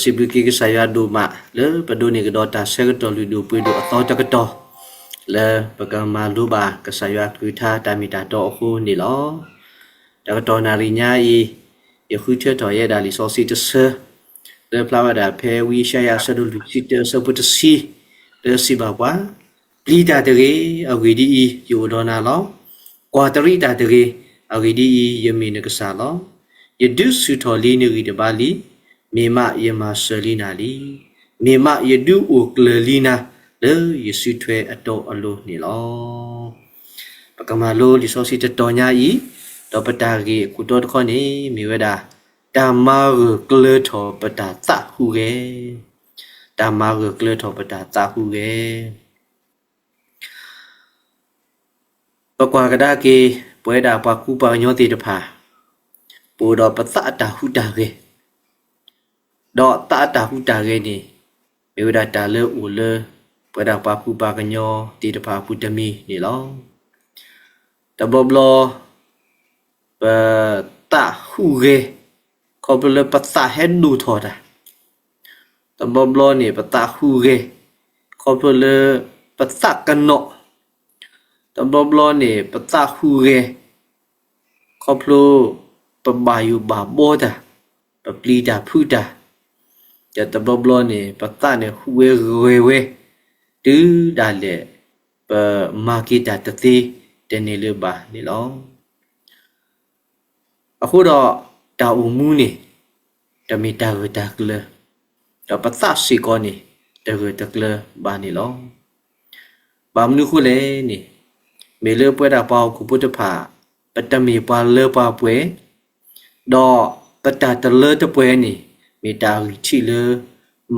စံးဘျုးက့ၤကစၢ်ယွၤဒိၣ်မး လၢပဒိးန့ၢ်ကဒီးတၢ်ဆၢကတီၢ်လုၢ်ဒိၣ်ပှ့ၤဒိၣ်အသီတကတီၢ် လၢပကမၤလိဘၣ်ကစၢ်ယွၤကလုၢ်ကထါတၢ်မ့ၢ်တၢ်တီအဃိန့ၣ်လီၤ. တကတီၢ်နၣ်ရံၣ်ညါအံၤ ယဃုထၢထီၣ်ယဲဒၣ်လံာ်စီဆှံတဆၢ လၢဖျါဝဲဒၣ်ဖဲဝံယၡါယၤအဆၢဒိၣ်လွံၢ်ဆံတၢ အဆၢဖိတဆံ လၢစံးဘၣ်ပှၤ ပျံၤတၢ်တဂ့ၤ, အဂ့ၢ်ဒ်အံၤ, ယအိၣ်ဒီးနၤလီၤ. ကွၢ်တရံးတၢ်တဂ့ၤ, အဂ့ၢ်ဒ်အံၤ, ယမ့ၢ်နကစၢ်လီၤ. ယဒုးဆူၣ်ထီၣ်လံနဂံၢ်နဘါလံ, မ့ၢ်မးယမၤစၢၤလံနၤလံ. မ့ၢ်မးယဒုးအိၣ်ကျၢၤလံနၤ လၢယစုထွဲအတီအလိၤန့ၣ်လီၤ. ပကမၤလိလံာ်စီဆှံတတီၤညါအံၤ, ဒီးပတၢ်ဂ့ၢ်အခိၣ်တီတခီန့ၣ် မ့ၢ်ဝဲဒၣ် တၢ်မၤဂၢၢ်ကျၢၤထီၣ်ပတၢ်သးဟူးဂဲၤ, တၢ်မၤဂၢၢ်ကျၢၤထီၣ်ပတၢ်သးဟူးဂဲၤ. ပကွၢ်ကဒါက့ၤ ပဝဲဒၣ်ပှၤကူပှၤကညီသ့ၣ်တဖၣ် ပအိၣ်ဒီးပသးအတၢ်ဟူးတၢ်ဂဲၤ, ဒီးသးအတၢ်ဟူးတၢ်ဂဲၤန့ၣ် မ့ၢ်ဝဲဒၣ်တၢ်လၢအိၣ်လၢ ပဝဲဒၣ်ပှၤကူပှၤကညီသ့ၣ်တဖၣ်အပူၤတမံၤန့ၣ်လီၤ. တဘျီဘျီ ပသးဟူးဂဲၤ ခီဖျိလၢပသးဟဲဒိၣ်ထီၣ်တၢ်, တဘျီဘျီန့ၣ် ပသးဟူးဂဲၤ ခီဖျိလၢပသးကနီး, တဘျီဘျီန့ၣ် ပသးဟူးဂဲၤ ခီဖျိပဘၣ်ယိၣ်ဘၣ်ဘီတၢ်, ပပျံၤတၢ်ဖုးတၢ်, ဒီးတဘျီဘျီန့ၣ် ပသးန့ၣ်ဟူးဝဲဂဲၤဝဲ တုၤဒၣ်လဲာ် ပမၤက့ၤတၢ်တသ့တန့ၢ်လၢၤဘၣ်န့ၣ်လီၤ. အဃိဒီး တၢ်အိၣ်မူန့ၣ် တမ့ၢ်တၢ်ဂၢၢ်တၢ်ကျၢၤ, ဒီးပသးစ့ၢ်ကီးန့ၣ် တဂၢၢ်တကျၢၤဘၣ်န့ၣ်လီၤ. ဘၣ်မနုၤအဃိလဲၣ်န့ၣ်, မ့ၢ်လၢပဝဲဒၣ်ပှၤဟီၣ်ခိၣ်ဖိတဖၣ် ပတမ့ၢ်ပှၤလၢပှဲၤပှဲၤ, ဒီးပတၢ်တလၢတပှဲၤန့ၣ် မ့ၢ်တၢ်ဂံၢ်ထံးလၢ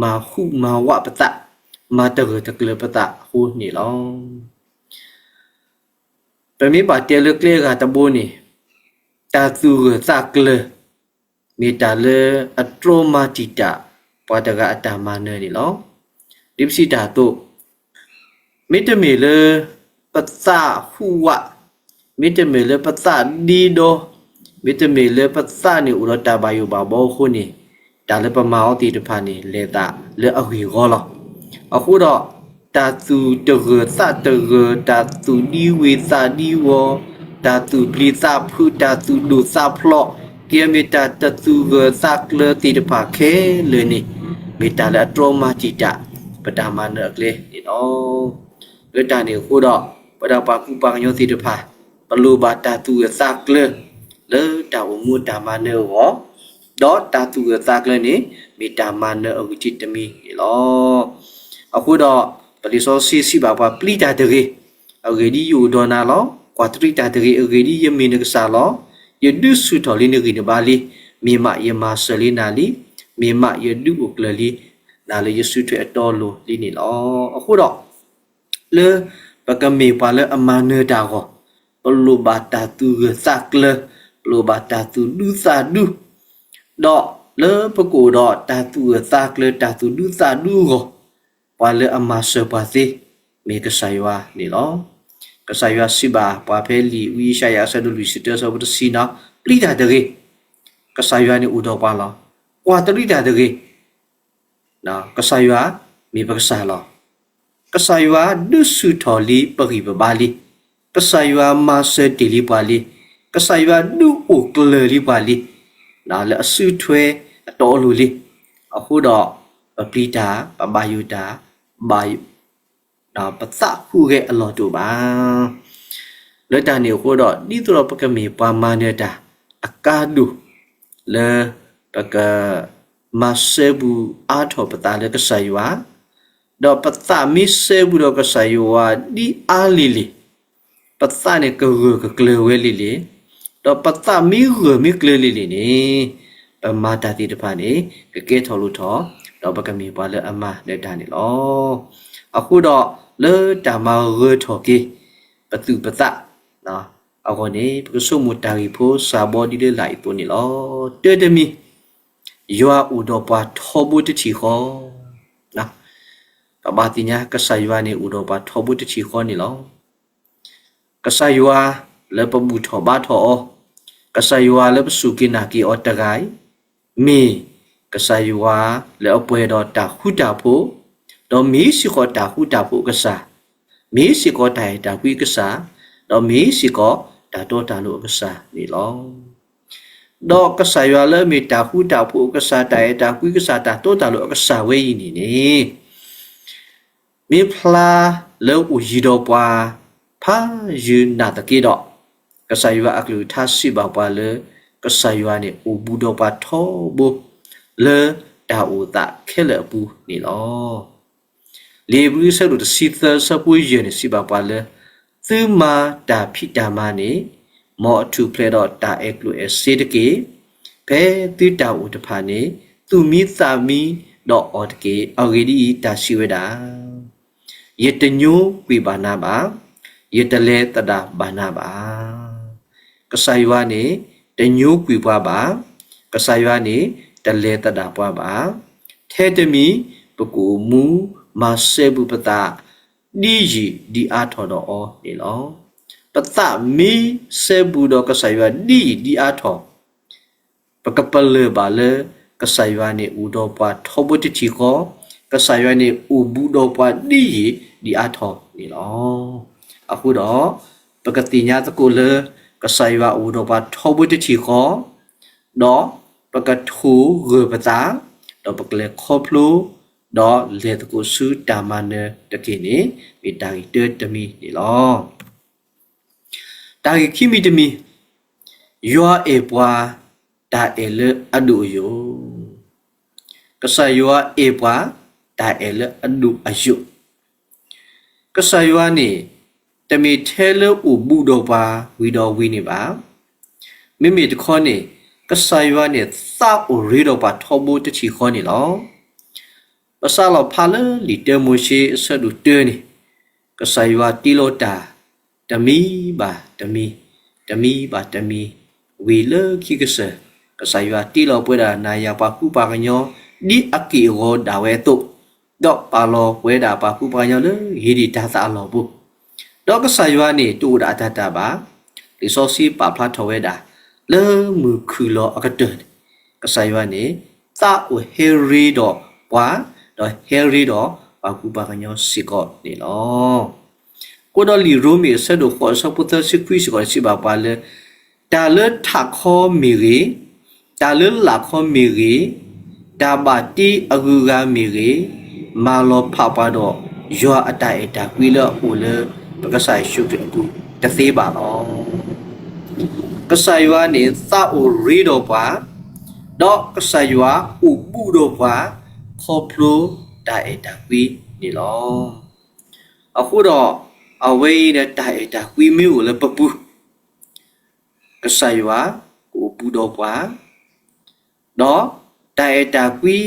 မၤဟူးမၤဝးပသး, မၤတဂၢၢ်တကျၢၤပသးအဃိန့ၣ်လီၤ. ပမ့ၢ်ဘၣ်တဲလၢကျဲအဂၤတဘိန့ၣ်, တၢ်သူၣ်ဂၢၢ်သးကျၢၤ မ့ၢ်တၢ်လၢအတြီမၤတံာ်တာ် ပှၤတဂၤအတၢ်မၤနၢၤန့ၣ်လီၤ. ဒ်ပစံးတၢ်အသိး, မ့တမ့ၢ်လၢပသးဟူးဝး, မ့တမ့ၢ်လၢပသးဒ့ဒီ, မ့တမ့ၢ်လၢပသးန့ၣ်အိၣ်ဒီးတၢ်ဘၣ်ယိၣ်ဘၣ်ဘီအဃိန့ၣ်, တၢ်လၢပမၤအီၤသ့ၣ်တဖၣ်န့ၣ် လဲၤသးလၢအဂ့ၢ်အဂီၢ်လီၤ. အဃိဒီး တၢ်သူၣ်တဂၢၢ်သးတဂၢၢ်, တၢ်သူၣ်ဒံဝ့ၤသးဒံဝီၤ, တၢ်သူၣ်ပျံၤသးဖုး, တၢ်သူၣ်ဒိၣ်သးဖျိး, က့ၤမ့ၢ်တၢ်တသူၣ်ဂၢၢ်သးကျၢၤသ့ၣ်တဖၣ်ခဲလၢာ်န့ၣ်, မ့ၢ်တၢ်လၢအတြီမၤတံာ်တာ် ပတၢ်မၤနၢၤအကျဲန့ၣ်လီၤ. လၢတၢ်န့ၣ်အဃိဒီး ပဝဲဒၣ်ပှၤကူပှၤကညီသ့ၣ်တဖၣ် ပလိၣ်ဘၣ်တၢ်သူၣ်ဂၢၢ်သးကျၢၤ လၢတၢ်အိၣ်မူတၢ်မၤနၢၤအဂီၢ်, ဒီးတၢ်သူၣ်ဂၢၢ်သးကျၢၤန့ၣ် မ့ၢ်တၢ်မၤနၢၤအဂံၢ်ထံးတမံၤန့ၣ်လီၤ. အဃိဒီး ပလံာ်စီဆှံစံးဘၣ်ပှၤ ပျံၤတၢ်တဂ့ၤ, အဂ့ၢ်ဒ်အံၤ ယအိၣ်ဒီးနၤလီၤ. ကွၢ်တရံးတၢ်တဂ့ၤ, အဂ့ၢ်ဒ်အံၤ ယမ့ၢ်နကစၢ်လီၤ. ယဒုးဆူၣ်ထီၣ်လံနဂံၢ်နဘါလံ. မ့ၢ်မးယမၤစၢၤလံနၤလံ. မ့ၢ်မးယဒုးအိၣ်ကျၢၤလံနၤလၢယစုထွဲအတီအလိၤလံန့ၣ်လီၤ. အဃိဒီး လၢပကမ့ၢ်ပှၤလၢအမၤနၢၤတၢ်အဂီၢ်, ပလိၣ်ဘၣ်တၢ်သူၣ်ဂၢၢ်သးကျၢၤ, ပလိၣ်ဘၣ်တၢ်သူၣ်ဒူသးဒူ, ဒီးလၢပကအိၣ်ဒီးတၢ်သူၣ်ဂၢၢ်သးကျၢၤ တၢ်သူၣ်ဒူသးဒူအဂီၢ်, ပှၤလၢအမၤစၢၤပှၤသ့ မ့ၢ်ကစၢ်ယွၤန့ၣ်လီၤ. ကစၢ်ယွၤစံးဘၣ်ပှၤဖဲလံာ်ဝံယၡါယၤ အဆၢဒိၣ်လွံၢ်ဆံတၢ အဆၢဖိတဆံန့ၣ်, ပျံၤတၢ်တဂ့ၤ, ကစၢ်ယွၤန့ၣ်အိၣ်ဒီးပှၤလီၤ. ကွၢ်တရံးတၢ်တဂ့ၤ, ကစၢ်ယွၤမ့ၢ်ပကစၢ်လီၤ. ကစၢ်ယွၤဒုးဆူၣ်ထီၣ်လံပဂံၢ်ပဘါလံ. ကစၢ်ယွၤမၤစၢၤတ့ၢ်လံပှၤလံ. ကစၢ်ယွၤဒုးအိၣ်ကျၢၤလံပှၤလံ, လၢအစုထွဲအတီအလိၤလံ. အဃိဒီး ပပျံၤတၢ်, ပဘၣ်ယိၣ်တၢ်, ဘၣ် ပသးဟူးဂဲၤအလီၢ်တအိၣ်ဘၣ်. လၢတၢ်န့ၣ်အဃိဒီး ဒ်သိးဒီးပကမ့ၢ်ပှၤမၤနၢၤတၢ်အကါဒိၣ် လၢပကမၤစၢၤပူၤအါထီၣ်ပသးလၢကစၢ်ယွၤ, ဒီးပသးမ့ၢ်စၢဘူးဒီးကစၢ်ယွၤဒ်အါလံၤလံၤ, ပသးန့ၣ်ကဂၢၢ်ကကျၢၤဝဲလံၤလံၤ, ဒီးပသးမ့ၢ်ဂၢၢ်မ့ၢ်ကျၢၤလံၤလံၤန့ၣ်, ပမၤတၢ်သ့ၣ်တဖၣ်န့ၣ် ကကဲထီၣ်လိၣ်ထီၣ်, ဒီးပကမ့ၢ်ပှၤလၢအမၤနၢၤတၢ်န့ၣ်လီၤ. အဃိဒီး လၢတၢ်မၤဂၢၢ်ထီၣ်က့ၤ ပသူၣ်ပသးအဂီၢ်န့ၣ် ပကဆိကမိၣ်တၢ်ဂ့ၢ်ဖိစှၤဘီဒ်လၢလာ်အံၤအသိးန့ၣ်လီၤ. တၢတမံၤ, ယွၤအိၣ်ဒီးပှၤထီဘိတထံၣ်ဃီ. ပဘၣ်သ့ၣ်ညါ ကစၢ်ယွၤန့ၣ်အိၣ်ဒီးပှၤထီဘိတထံၣ်ဃီန့ၣ်လီၤ. ကစၢ်ယွၤလၢပဘူၣ်ထီၣ်ဘါထီၣ်အီၤ, ကစၢ်ယွၤလၢပစူၢ်က့ၤနာ်က့ၤအီၤတဂၤအံၤ, မ့ၢ် ကစၢ်ယွၤလၢအပှဲၤဒီးတၢ်ဃူတၢ်ဖိး, ဒီးမ့ၢ်စ့ၢ်ကီးတၢ်ဃူတၢ်ဖိးအကစၢ်, မ့ၢ်စ့ၢ်ကီးတၢ်အဲၣ်တၢ်ကွံအကစၢ်, ဒီးမ့ၢ်စ့ၢ်ကီးတၢ်တီတၢ်လိၤအကစၢ်န့ၣ်လီၤ. ဒီးကစၢ်ယွၤလၢအမ့ၢ်တၢ်ဃူတၢ်ဖိးအကစၢ်, တၢ်အဲၣ်တၢ်ကွံအကစၢ်, တၢ်တီတၢ်လိၤအကစၢ်ဝဲအံၤန့ၣ်န့ၣ် မ့ၢ်ဖျါလၢအိၣ်ယံၤဒီးပှၤ ဖးယံၤနာ်သက့ဒီး, ကစၢ်ယွၤအကလုၢ်ကထါစံးဘၣ်ပှၤလၢ ကစၢ်ယွၤန့ၣ်အိၣ်ဘူးဒီးပှၤထီဘိ လၢတၢ်အိၣ်သးခဲလၢာ်အပူၤန့ၣ်လီၤ. လံာ်ဧ့ၤဘြံၤအဆၢဒိၣ်တဆံသၢ အဆၢဖိယဲၢ်န့ၣ် စံးဘၣ်ပှၤလၢ သုမၤတၢ်ဖံးတၢ်မၤန့ၣ် မ်အထူၣ်ဖျဲးဒီးတၢ်အဲၣ်ကျိၣ်အဲၣ်စ့တက့ၢ်. ဖဲသုတၢ်အိၣ်တဖၣ်န့ၣ် သူၣ်မံသးမံဒီးအီၤတက့ၢ်. အဂ့ၢ်ဒ်အံၤ, တၢ်စံးဝဲဒၣ်, ယတညိကွံာ်ဘၣ်နၤဘၣ်, ယတလဲၤသဒၣ်ဘၣ်နၤဘၣ်. ကစၢ်ယွၤန့ၣ် တညိကွံာ်ပှၤဘၣ်, ကစၢ်ယွၤန့ၣ် တလဲၤသဒၣ်ပှၤဘၣ်. ထဲတမံၤ ပကအိၣ်မူမၤစဲဘူးပသး ဒ်ယံာ်ဒ်အါထီၣ်ဒီးအီၤန့ၣ်လီၤ. ပသးမ့ၢ်စဲဘူးဒီးကစၢ်ယွၤဒ်ယံာ်ဒ်အါထီၣ်, ပကပလၢၢ်ဘၣ်လၢ ကစၢ်ယွၤန့ၣ်အိၣ်ဒီးပှၤထီဘိတထံၣ်ဃီ, ကစၢ်ယွၤန့ၣ်အိၣ်ဘူးဒီးပှၤဒ်ယံာ်ဒ်အါထီၣ်န့ၣ်လီၤ. အဃိဒီး ပကသ့ၣ်ညါသကိးလၢ ကစၢ်ယွၤအိၣ်ဒီးပှၤထီဘိတထံၣ်ဃီ, ဒီးပကထိၣ်ဂၢၢ်ပသး, ဒီးပကလဲၤခီဖျိ, ဒီးလဲၤသကိးဆူတၢ်မၤနၢၤတက့ၢ်န့ၣ် မ့ၢ်တၢ်ဂ့ၢ်တၢတမံၤန့ၣ်လီၤ. တၢ်ဂ့ၢ်ခံမံၤတမံၤ, ယွၤအဲၣ်ပှၤ တၢ်အဲၣ်လၢအဒိၣ်အယိာ်, ကစၢ်ယွၤအဲၣ်ပှၤ တၢ်အဲၣ်လၢအဒိၣ်အယိာ်. ကစၢ်ယွၤန့ၣ် တမ့ၢ်ထဲလၢအိၣ်ဘူးဒီးပှၤဝံၤဒီးဝံၤန့ၣ်ဘၣ်. မ့မ့ၢ်တခီန့ၣ် ကစၢ်ယွၤန့ၣ် သးအိၣ်ရ့ဒီးပှၤထီဘိတထံၣ်ဃီန့ၣ်လီၤ. ပစးလီၤဖးလၢလံာ်တၢမိၤၡ့အဆၢဒိၣ်တၢန့ၣ်, ကစၢ်ယွၤတ့လီၤတၢ် တမံၤဘၣ်တမံၤ, တမံၤဘၣ်တမံၤ, ဝံၤလၢခံကစၢၢ်, ကစၢ်ယွၤတ့လီၤပဝဲဒၣ်နၤယၤပှၤကူပှၤကညီ ဒ်အက့ၢ်အဂီၤဒၣ်ဝဲအသိး, ဒီးပာ်လီၤပဝဲဒၣ်ပှၤကူပှၤကညီလၢဂ့ၤဒံးတၤသၣ်အလီၢ်ပူၤ, ဒီးကစၢ်ယွၤန့ၣ် တအိၣ်ဒၣ်အတၢ်တၢ်ဘၣ်. လံာ်စီဆှံပာ်ဖျါထီၣ်ဝဲဒၣ် လၢမုၢ်ခုၣ်လီၤအကတၢၢ်န့ၣ်, ကစၢ်ယွၤန့ၣ် သးအိၣ်ဟဲရ့ဒီးပှၤ, ဒီးဟဲရ့ဒီးပှၤကူပှၤကညီစ့ၢ်ကီးန့ၣ်လီၤ. အဃိဒီးလံာ်ရိမ့ၤအဆၢဒိၣ်ဃိးအဆၢဖိသၢဆံခွံစ့ၢ်ကီးန့ၣ် စံးဘၣ်ပှၤလၢ တၢ်လၢထးခီမ့ၢ်ဂ့ၤ, တၢ်လၢလာ်ခီမ့ၢ်ဂ့ၤ, တၢ်ဘၣ်တ့အဂုၤအဂၤမ့ၢ်ဂ့ၤ, မၤလီၤဖးပှၤဒီး ယွၤအတၢ်အဲၣ်တၢ်ကွံလၢအအိၣ်လၢ ပကစၢ်ယ့ၣ်ၡူးခရံာ်အပူၤတသ့ဘၣ်လီၤ. ကစၢ်ယွၤန့ၣ် သးအိၣ်ရ့ဒီးပှၤ, ဒီးကစၢ်ယွၤအိၣ်ဘူးဒီးပှၤ ခီဖျိတၢ်အဲၣ်တၢ်ကွံန့ၣ်လီၤ. အဃိဒီး အဝဲအံၤန့ၣ် တၢ်အဲၣ်တၢ်ကွံမ့ၢ်အိၣ်လၢပပူၤ ကစၢ်ယွၤကအိၣ်ဘူးဒီးပှၤ, ဒီးတၢ်အဲၣ်တၢ်ကွံ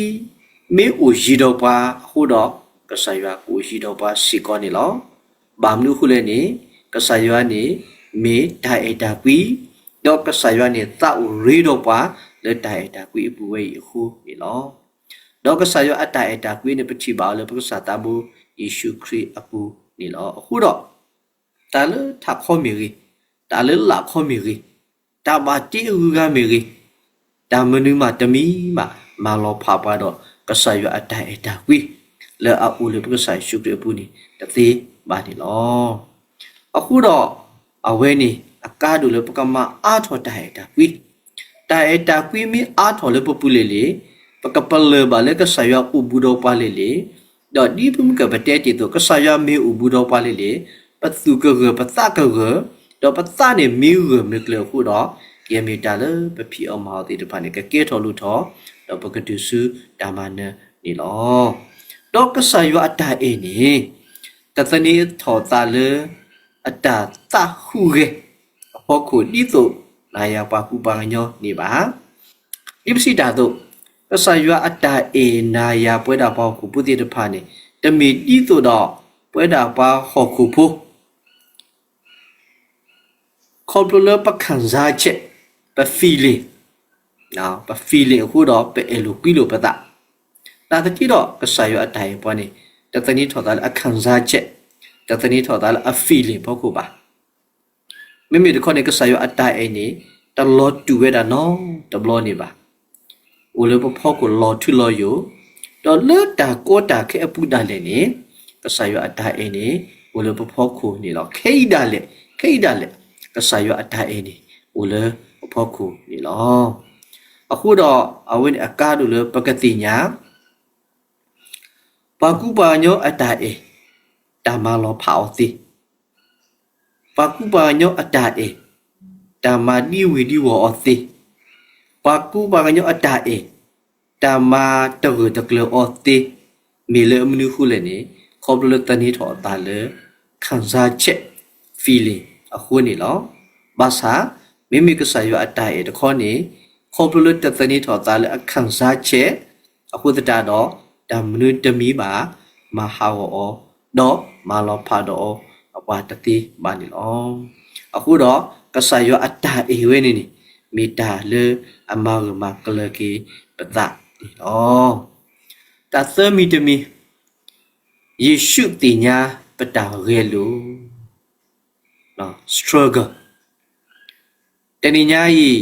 မ့ၢ်အိၣ်ယံၤဒီးပှၤအဃိဒီး ကစၢ်ယွၤကအိၣ်ယံၤဒီးပှၤစ့ၢ်ကီးန့ၣ်လီၤ. ဘၣ်မနုၤအဃိလဲၣ်န့ၣ် ကစၢ်ယွၤန့ၣ် မ့ၢ်တၢ်အဲၣ်တၢ်ကွံ, ဒီးကစၢ်ယွၤန့ၣ် သးအိၣ်ရ့ဒီးပှၤ လၢတၢ်အဲၣ်တၢ်ကွံအပူၤဝဲအံၤအဃိန့ၣ်လီၤ. ဒီးကစၢ်ယွၤအတၢ်အဲၣ်တၢ်ကွံန့ၣ် ပထံၣ်ဘၣ်အီၤလၢပကစၢ်သးဘိယ့ၣ်ၡူးခရံာ်အပူၤန့ၣ်လီၤ. အဃိဒီး တၢ်လၢထးခီမ့ၢ်ဂ့ၤ, တၢ်လၢလာ်ခီမ့ၢ်ဂ့ၤ, တၢ်ဘၣ်တ့အဂုၤအဂၤမ့ၢ်ဂ့ၤ, တၢ်မနုၤမးတမံၤမး မၤလီၤဖးပှၤဒီး ကစၢ်ယွၤအတၢ်အဲၣ်တၢ်ကွံ လၢအအိၣ်လၢပကစၢ်ယ့ၣ်ၡူးခရံာ်အပူၤန့ၣ် တသ့ဘၣ်န့ၣ်လီၤ. အဃိဒီး အဝဲန့ၣ် အကါဒိၣ်လၢပကမၤအါထီၣ်တၢ်အဲၣ်တၢ်ကွံ, တၢ်အဲၣ်တၢ်ကွံမ့ၢ်အါထီၣ်လၢပပူၤလံၤလံၤ, ပကပလၢၢ်ဘၣ်လၢကစၢ်ယွၤအိၣ်ဘူးဒီးပှၤလံၤလံၤ, ဒီးဒ်ပမ့ၢ်ကပတဲတ့ၢ်အသိး ကစၢ်ယွၤမ့ၢ်အိၣ်ဘူးဒီးပှၤလံၤလံၤ, ပသူၣ်ကဂၢၢ်ပသးကဂၢၢ်, ဒီးပသးန့ၣ်မ့ၢ်ဂၢၢ်မ့ၢ်ကျၢၤအဃိဒီး, ယဲမ့ၢ်တၢ်လၢပဖံးအီၣ်မၤအီၣ်သ့ၣ်တဖၣ်န့ၣ် ကကဲထီၣ်လိၣ်ထီၣ်, ဒီးပကတုၤဆူတၢ်မၤနၢၤန့ၣ်လီၤ. ဒီးကစၢ်ယွၤအတၢ်အဲၣ်န့ၣ် တသန့ၤထီၣ်သးလၢ အတၢ်သးဟူးဂဲၤအဖီခိၣ်ဒ်သိး နၤယၤပှၤကူပှၤကညီန့ၣ်ဘၣ်. ဒ်ပစံးတၢ်အသိး, ကစၢ်ယွၤအတၢ်အဲၣ်နၤယၤပဝဲဒၣ်ပှၤဟီၣ်ခိၣ်ဖိသ့ၣ်တဖၣ်န့ၣ် တမ့ၢ်ဒ်သိးဒီးပဝဲဒၣ်ပှၤဟီၣ်ခိၣ်ဖိ ခီဖျိလၢပ ခံစားချက်, ပ feeling, ပ feeling အဃိဒီး ပအဲၣ်လိာ်ကွံလိာ်ပသး, နာ်သက့ဒီး ကစၢ်ယွၤအတၢ်အဲၣ်ပှၤန့ၣ် တသန့ၤထီၣ်သးလၢအ ခံစားချက်, တသန့ၤထီၣ်သးလၢအ feeling ဖီခိၣ်ဘၣ်. မ့မ့ၢ်တခီန့ၣ် ကစၢ်ယွၤအတၢ်အဲၣ်န့ၣ် တလီၤတူာ်ဝဲဒၣ်နီတဘျီန့ၣ်ဘၣ်. အိၣ်လၢပဖီခိၣ်လီၤထူလီၤယိာ်, ဒီးလၢတၢ်ကီတၢ်ခဲအပူၤဒၣ်လဲာ်န့ၣ်, ကစၢ်ယွၤအတၢ်အဲၣ်န့ၣ် အိၣ်လၢပဖီခိၣ်န့ၣ်လီၤ. ခဲအံၤဒၣ်လဲာ်, ခဲအံၤဒၣ်လဲာ်, ကစၢ်ယွၤအတၢ်အဲၣ်န့ၣ် အိၣ်လၢပဖီခိၣ်န့ၣ်လီၤ. အဃိဒီးအဝဲန့ၣ်အကါဒိၣ်လၢပကသ့ၣ်ညါ ပှၤကူပှၤကညီအတၢ်အဲၣ်, တၢ်မၤလီၤဖးအီၤသ့, ပှၤကူပှၤကညီအတၢ်အဲၣ်, တၢ်မၤဒံဝံၤဒံဝီၤအီၤသ့, ပှၤကူပှၤကညီအတၢ်အဲၣ်, တၢ်မၤတဂၢၢ်တကျၢၤအီၤသ့, မ့ၢ်လၢအမနုၤအဃိလဲၣ်န့ၣ်, ခီဖျိလၢသန့ၤထီၣ်အသးလၢ ခံစားချက် feeling အဃိန့ၣ်လီၤ. ဘၣ်ဆၣ်, မ့မ့ၢ်ကစၢ်ယွၤအတၢ်အဲၣ်တခီန့ၣ်, ခီဖျိလၢတသန့ၤထီၣ်အသးလၢအ ခံစားချက် အဃိသတးဒီး, တၢ်မနုၤတမံၤဘၣ် မၤဟးဂီၤအီၤ, ဒီးမၤလီၤဖးဒီးအီၤ အပှၤတသ့ဘၣ်န့ၣ်လီၤ. အဃိဒီး, ကစၢ်ယွၤအတၢ်အဲၣ်ဝဲန့ၣ်န့ၣ်, မ့ၢ်တၢ်လၢအမၤဂၢၢ်မၤကျၢၤက့ၤပသးန့ၣ်လီၤ. တၢ်သၢမံၤတမံၤ, ယ့ၣ်ၡူးသ့ၣ်ညါပတၢ်ဂဲၤလိာ် struggle. တနံၤညါအံၤ,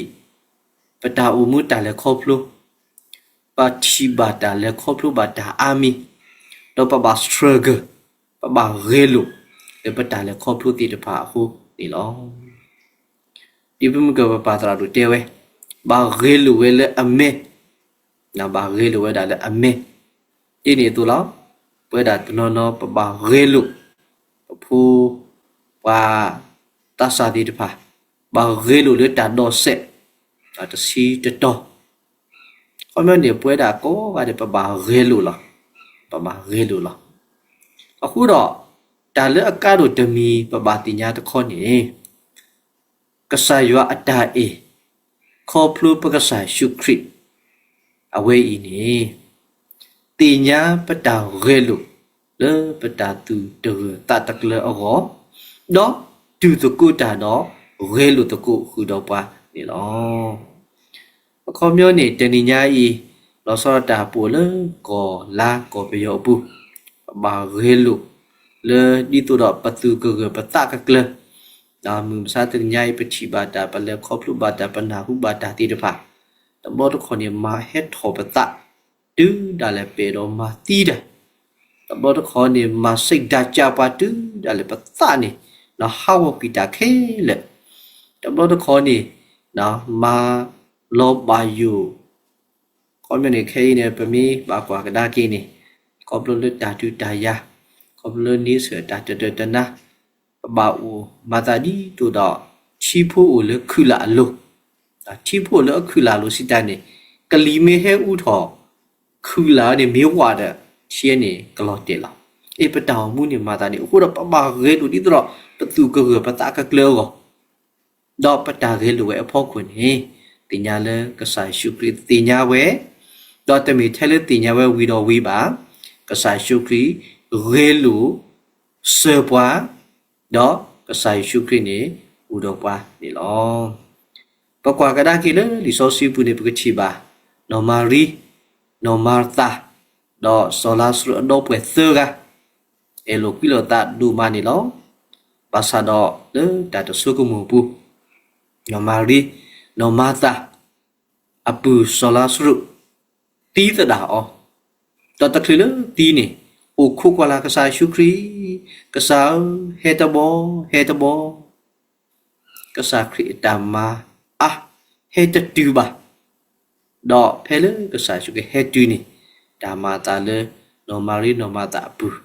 ပတၢ်အိၣ်မူတၢ်လဲၤခီဖျိ, ပထံၣ်ဘၣ်တၢ်လဲၤခီဖျိဘၣ်တၢ်အါမံၤ, ဒီးပဘၣ် struggle, ပဘၣ်ဂဲၤလိာ် လၢပတၢ်လဲၤခီဖျိသ့ၣ်တဖၣ်အဃိန့ၣ်လီၤ. ဒ်ပမုၢ်ကၢၢ်ပပၢ်သရၣ်ဒိၣ်တဲဝဲ, ဘၣ်ဂဲၤလိာ်ဝဲလၢအမဲ, ဘၣ်ဂဲၤလိာ်ဝဲဒၣ်လၢအမဲ, ဒ်န့ၣ်အသိးလီၤ. ပဝဲဒၣ်တနီၤနီၤ ပဘၣ်ဂဲၤလိာ် ပဖိ ပှၤသးစၢ်သ့ၣ်တဖၣ်, ဘၣ်ဂဲၤလိာ်လၢတၢ်ဒိးစဲး တဆံတတီၤ, ခီပညီန့ၣ် ပဝဲဒၣ်ကိးဂၤဒဲး ပဘၣ်ဂဲၤလိာ်လီၤ. ပဘၣ်ဂဲၤလိာ်လီၤ. အဃိဒီး, တၢ်လၢအကါဒိၣ်တမံၤ ပဘၣ်သ့ၣ်ညါတခီန့ၣ်, ကစၢ်ယွၤအတၢ်အဲၣ် ခီဖျိပကစၢ်ယ့ၣ်ၡူးခရံာ် အဝဲအံၤန့ၣ်, သ့ၣ်ညါပတၢ်ဂဲၤလိာ် လၢပတၢ်သူၣ်တဂၢၢ်သးတကျၢၤအဂီၢ်, ဒီးတူၢ်သကိးတၢ်ဒီး ဂဲၤလိာ်သကိးဃုာ်ဒီးပှၤန့ၣ်လီၤ. အခီပညီန့ၣ် တနံၤညါအံၤ, လီၤဆီဒၣ်တၢ်ပအိၣ်လၢကီၢ်လါကီၢ်ပယီၤအပူၤ, ပဘၣ်ဂဲၤလိာ် လၢဒ်သိးဒီးပသူၣ်ကဂၢၢ်ပသးကကျၢၤ, ဒီးမုၢ်မဆါတနံၤညါအံၤ ပထံၣ်ဘၣ်တၢ် ပလဲၤခီဖျိဘၣ်တၢ် ပနၢ်ဟူဘၣ်တၢ်သ့ၣ်တဖၣ်, တဘျီတခီၣ်န့ၣ် မၤဟဲထီၣ်ပသး တုၤဒၣ်လဲာ်ပအဲၣ်ဒိးမၤသံတၢ်, တဘျီတခီၣ်န့ၣ် မၤစံးဒၣ်ကၢ်ပှၤတုၤဒၣ်လဲာ်ပသးန့ၣ် ဟးဂီၤကွံာ်တၢ်ခဲလၢာ်, တဘျီတခီၣ်န့ၣ် မၤလီၤဘၣ်ယိၣ်, ခီပညီန့ၣ် ခဲအံၤန့ၣ် ပမ့ၢ်ဘၣ်ကွၢ်ကဒါက့ၤန့ၣ်, ခီဖျိလၢတၢ်ဒုးတၢ်ယၤ, ခီဖျိလၢန့ဆၢၣ်တၢ်တတၢာ်တနါ, ပဘၣ်အိၣ်မၤသးဒ်သိးဒီး ထံဖိအိၣ်လၢခုၣ်လၢ်အလိၤ, ထံဖိအိၣ်လၢအခုၣ်လၢ်အလိၤစံးတၢ်န့ၣ်, ကလံၤမ့ၢ်ဟဲအူထီၣ် ခုၣ်လၢ်န့ၣ်မ့ၢ်ဝးဒီး ထံန့ၣ်ကလီၤတဲာ်လီၤ. အ့ၣ် ပတၢ်အိၣ်မူန့ၣ်မၤသးန့ၣ် အဃိဒီးပဘၣ်ဂဲၤလိာ်ဒ်သိးဒီး ပသူၣ်ကဂၢၢ်ပသးကကျၢၤအဂီၢ်, ဒီးပတၢ်ဂဲၤလိာ်ဝဲအဖီခိၣ်န့ၣ် သ့ၣ်ညါလၢကစၢ်ယ့ၣ်ၡူးခရံာ်သ့ၣ်ညါဝဲ, ဒီးတမ့ၢ်ထဲလၢသ့ၣ်ညါဝဲဝံၤဒီးဝံၤဘၣ်, ကစၢ်ယ့ၣ်ၡူးခရံာ်ဂဲၤလိာ် စၢၤပှၤ, ဒီးကစၢ်ယ့ၣ်ၡူးခရံာ်န့ၣ် အိၣ်ဒီးပှၤန့ၣ်လီၤ. ပကွၢ်ကဒါက့ၤလၢလံာ်စီဆှံပူၤန့ၣ် ပကထံၣ်ဘၣ် နီၢ်မၤရံ, နီၢ်မၤသၤ, ဒီးစီၤလါစရူးအဒီပုၢ်ဝဲၢ်သၢဂၤ, အဲၣ်လိာ်ကွံလိာ်သးဒိၣ်မးန့ၣ်လီၤ. ဘၣ်ဆၣ်ဒီးလၢတၢ်တဆိကမိၣ်အပူၤ, နီၢ်မၤရံ, နီၢ်မၤသၤ, အပုၢ်စီၤလါစရူး သံသဒၣ်အီၤ, ဒီးတချုးလၢသံန့ၣ် အိၣ်ခိးကွၢ်လၢ်ကစၢ်ယ့ၣ်ၡူးခရံာ်, ကစၢ်ဧၢ, ဟဲတဘျီ, ဟဲတဘျီ, ကစၢ်ခရံာ်အတၢ်မၤအါ ဟဲတတုၤဘၣ်. ဒီးဖဲလၢကစၢ်ယ့ၣ်ၡူးခရံာ်ဟဲတုၤန့ၣ်, တၢ်မၤအသးလၢ နီၢ်မၤရံ နီၢ်မၤသၤအပုၢ်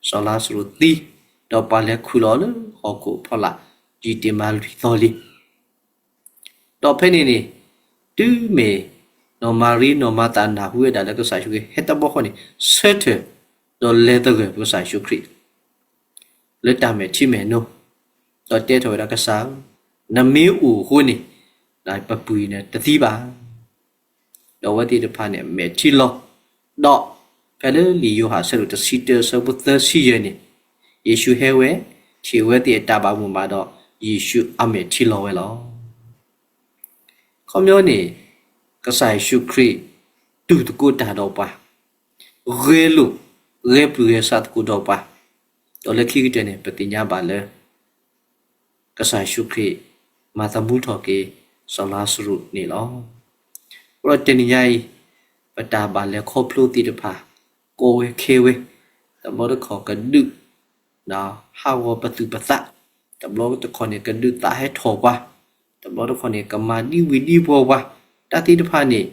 စီၤလါစရူးသံ, ဒီးပှၤလဲၤခူၣ်လီၤလၢဟီၣ်ခိၣ်အဖီလာ် ယံာ်တ့ၢ်မးလွံၢ်သီလံ. ဒီးဖဲန့ၣ်န့ၣ်, တုၤမ့ၢ်နီၢ်မၤရံ နီၢ်မၤသၤနၢ်ဟူဝဲဒၣ်လၢကစၢ်ယ့ၣ်ၡူးခရံာ်ဟဲတဘျီဃီန့ၣ်, ဆၢထၢၣ် ဒီးလဲၤသဂၢၢ်ပကစၢ်ယ့ၣ်ၡူးခရံာ် လၢတၢ်မဲာ်ထံမဲာ်နိ, ဒီးတဲထီၣ်ဝဲဒၣ်ကစၢ်ဧၢ, နမ့ၢ်အိၣ်အဃိန့ၣ်, ပပုၢ်အံၤန့ၣ်တသံဘၣ်. ဒီးအဝဲသ့ၣ်တဖၣ်န့ၣ် အမဲာ်ထံလီၤ. ဒီးဖဲလၢလံာ်ယိၤဟၣ်အဆၢဒိၣ်တဆံတၢအဆၢဖိသၢဆံယဲၢ်န့ၣ်, ယ့ၣ်ၡူးဟဲဝဲ, ထံၣ်အဝဲသ့ၣ်အတၢ်ဘၣ်မိၣ်ဘၣ်ဒီး, ယ့ၣ်ၡူးအမဲာ်ထံလီၤဝဲလီၤ. ခီပညီန့ၣ်, ကစၢ်ယ့ၣ်ၡူးခရံာ် တူၢ်သကိးတၢ်ဒီးပှၤ, ဂဲၤလိာ်, ဂဲၤပျုၢ်ဂဲၤဆးသကိးဒီးပှၤ, ဒီးလၢခံကတၢၢ်န့ၣ် ပသ့ၣ်ညါဘၣ်လၢ ကစၢ်ယ့ၣ်ၡူးခရံာ် မၤသမူထီၣ်က့ၤ စီၤလါစရူးန့ၣ်လီၤ. အဃိဒီးတနံၤညါအံၤ, ပတၢ်ဘၣ်လဲၤခီဖျိသ့ၣ်တဖၣ် ကီဝဲခဲဝဲ, တဘျီတခီၣ်ကဒုး ဟးဂီၤပသူၣ်ပသး, တဘျီတခီၣ်န့ၣ်ကဒုးသးဟဲထီၣ်ပှၤ, တဘျီတခီၣ်န့ၣ် ကမၤဒံဝံၤဒံပှီၤပှၤ, တၢ်သ့ၣ်တဖၣ်န့ၣ်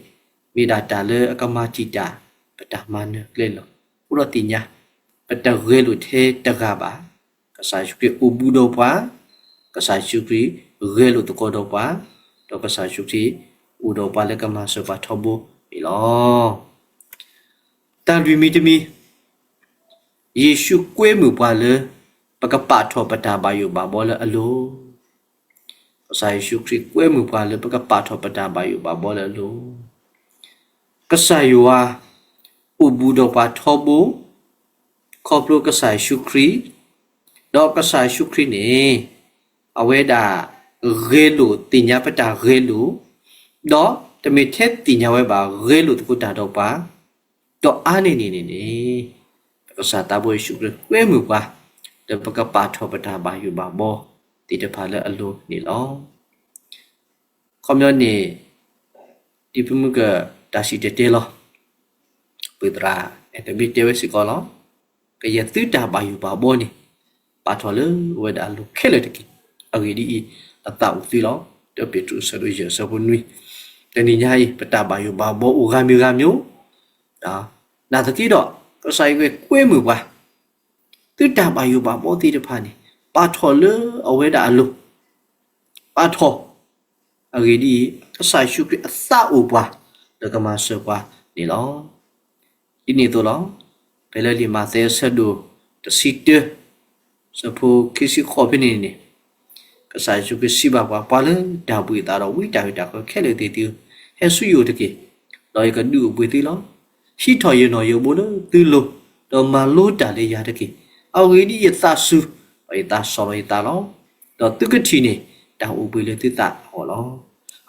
မ့ၢ်ဒၣ်တၢ်လၢအကမၤတံာ်တာ် ပတၢ်မၤနၢၤကျဲလီၤ. အဃိဒီးသ့ၣ်ညါ ပတဂဲၤလိာ်ထဲတဂၤဘၣ်. ကစၢ်ယ့ၣ်ၡူးခရံာ်အိၣ်ဘူးဒီးပှၤ, ကစၢ်ယ့ၣ်ၡူးခရံာ်ဂဲၤလိာ်သကိးဒီးပှၤ, ဒီးကစၢ်ယ့ၣ်ၡူးခရံာ်အိၣ်ဒီးပှၤလၢကမၤစၢၤပှၤထီဘိန့ၣ်လီၤ. တၢ်လွံၢ်မံၤတမံၤ, ယ့ၣ်ၡူးကွဲမုာ်ပှၤလၢ ပကပာ်ထီၣ်ပတၢ်ဘၣ်ယိၣ်ဘၣ်ဘီလၢအလိၤ. ကစၢ်ယ့ၣ်ၡူးခရံာ်ကွဲမုာ်ပှၤလၢပကပာ်ထီၣ်ပတၢ်ဘၣ်ယိၣ်ဘၣ်ဘီလၢအလိၤ. ကစၢ်ယွၤအိၣ်ဘူးဒီးပှၤထီဘိ ခီဖျိကစၢ်ယ့ၣ်ၡူးခရံာ်, ဒီးကစၢ်ယ့ၣ်ၡူးခရံာ်န့ၣ် အဝဲဒၣ်ဂဲၤလိာ်သ့ၣ်ညါပတၢ်ဂဲၤလိာ်, ဒီးတမ့ၢ်ထဲသ့ၣ်ညါဝဲဘၣ် ဂဲၤလိာ်သကိးတၢ်ဒီးပှၤ, ဒီးအါန့ၢ်န့ၣ်န့ၣ်န့ၣ် ပကစၢ်သးဘိယ့ၣ်ၡူးခရံာ်ကွဲမုာ်ပှၤ လၢပကပာ်ထီၣ်ပတၢ်ဘၣ်ယိၣ်ဘၣ်ဘီသ့ၣ်တဖၣ်လၢအလိၤန့ၣ်လီၤ. ခီပညီန့ၣ် ဒ်ပမုၢ်ကတၢ်စံၣ်တဲၤတဲလီၤ, ပသရၣ်အဲၣ်တဘ့ၣ်တဲဝဲစ့ၢ်ကီးလီၤ. ကယဲၢ်သုတၢ်ဘၣ်ယိၣ်ဘၣ်ဘီန့ၣ် ပာ်ထီၣ်လၢအဝဲဒၣ်အလိၤခဲလၢာ်တက့ၢ်. အဂ့ၢ်ဒ်အံၤ, အသးအိၣ်သုလီၤ. တၢပ့းတရူး အဆၢဒိၣ်ယဲၢ် အဆၢဖိနွံ. တနံၤညါအံၤ ပတၢ်ဘၣ်ယိၣ်ဘၣ်ဘီအိၣ်ဂၤမံၤဂၤမံၤ, နာ်သက့ဒီး ကစၢ်ယွၤကွဲမုာ်ပှၤ, သုတၢ်ဘၣ်ယိၣ်ဘၣ်ဘီသ့ၣ်တဖၣ်န့ၣ် ပာ်ထီၣ်လၢအဝဲဒၣ်အလိၤ, ပာ်ထီၣ်. အဂ့ၢ်ဒ်အံၤ, ကစၢ်ယ့ၣ်ၡူးခရံာ်အသးအိၣ်ပှၤ လၢကမၤစၢၤပှၤန့ၣ်လီၤ. ဒ်န့ၣ်အသိးလီၤ. ဖဲလၢလံာ်မးသဲ အဆၢဒိၣ်တဆံတၢ, အဆၢဖိခံဆံဃိးဖဲန့ၣ်န့ၣ်, ကစၢ်ယ့ၣ်ၡူးခရံာ်စံးဘၣ်ပှၤ, ပှၤလၢတၢ်ဘှံးအသးဒီးဝံတၢ်ဂ့ၤတၢ်ဝီခဲလၢာ်သ့ၣ်သုဧၢ, ဟဲဆူယအိၣ်တက့ၢ်, ဒီးယကဒုးအိၣ်ဘှံးသုလီၤ. ဟံးထီၣ်ယနီၣ်ယိးဘိလၢသုလိၤ, ဒီးမၤလိတၢ်လၢယၤတက့ၢ်. အဂ့ၢ်ဒ်အံၤ, ယသးစူၤ, ဒီးယသးစီၣ်လီၤယသးလီၤ. ဒီးသုကထံၣ်န့ၢ် တၢ်အိၣ်ဘှံးလၢသုသး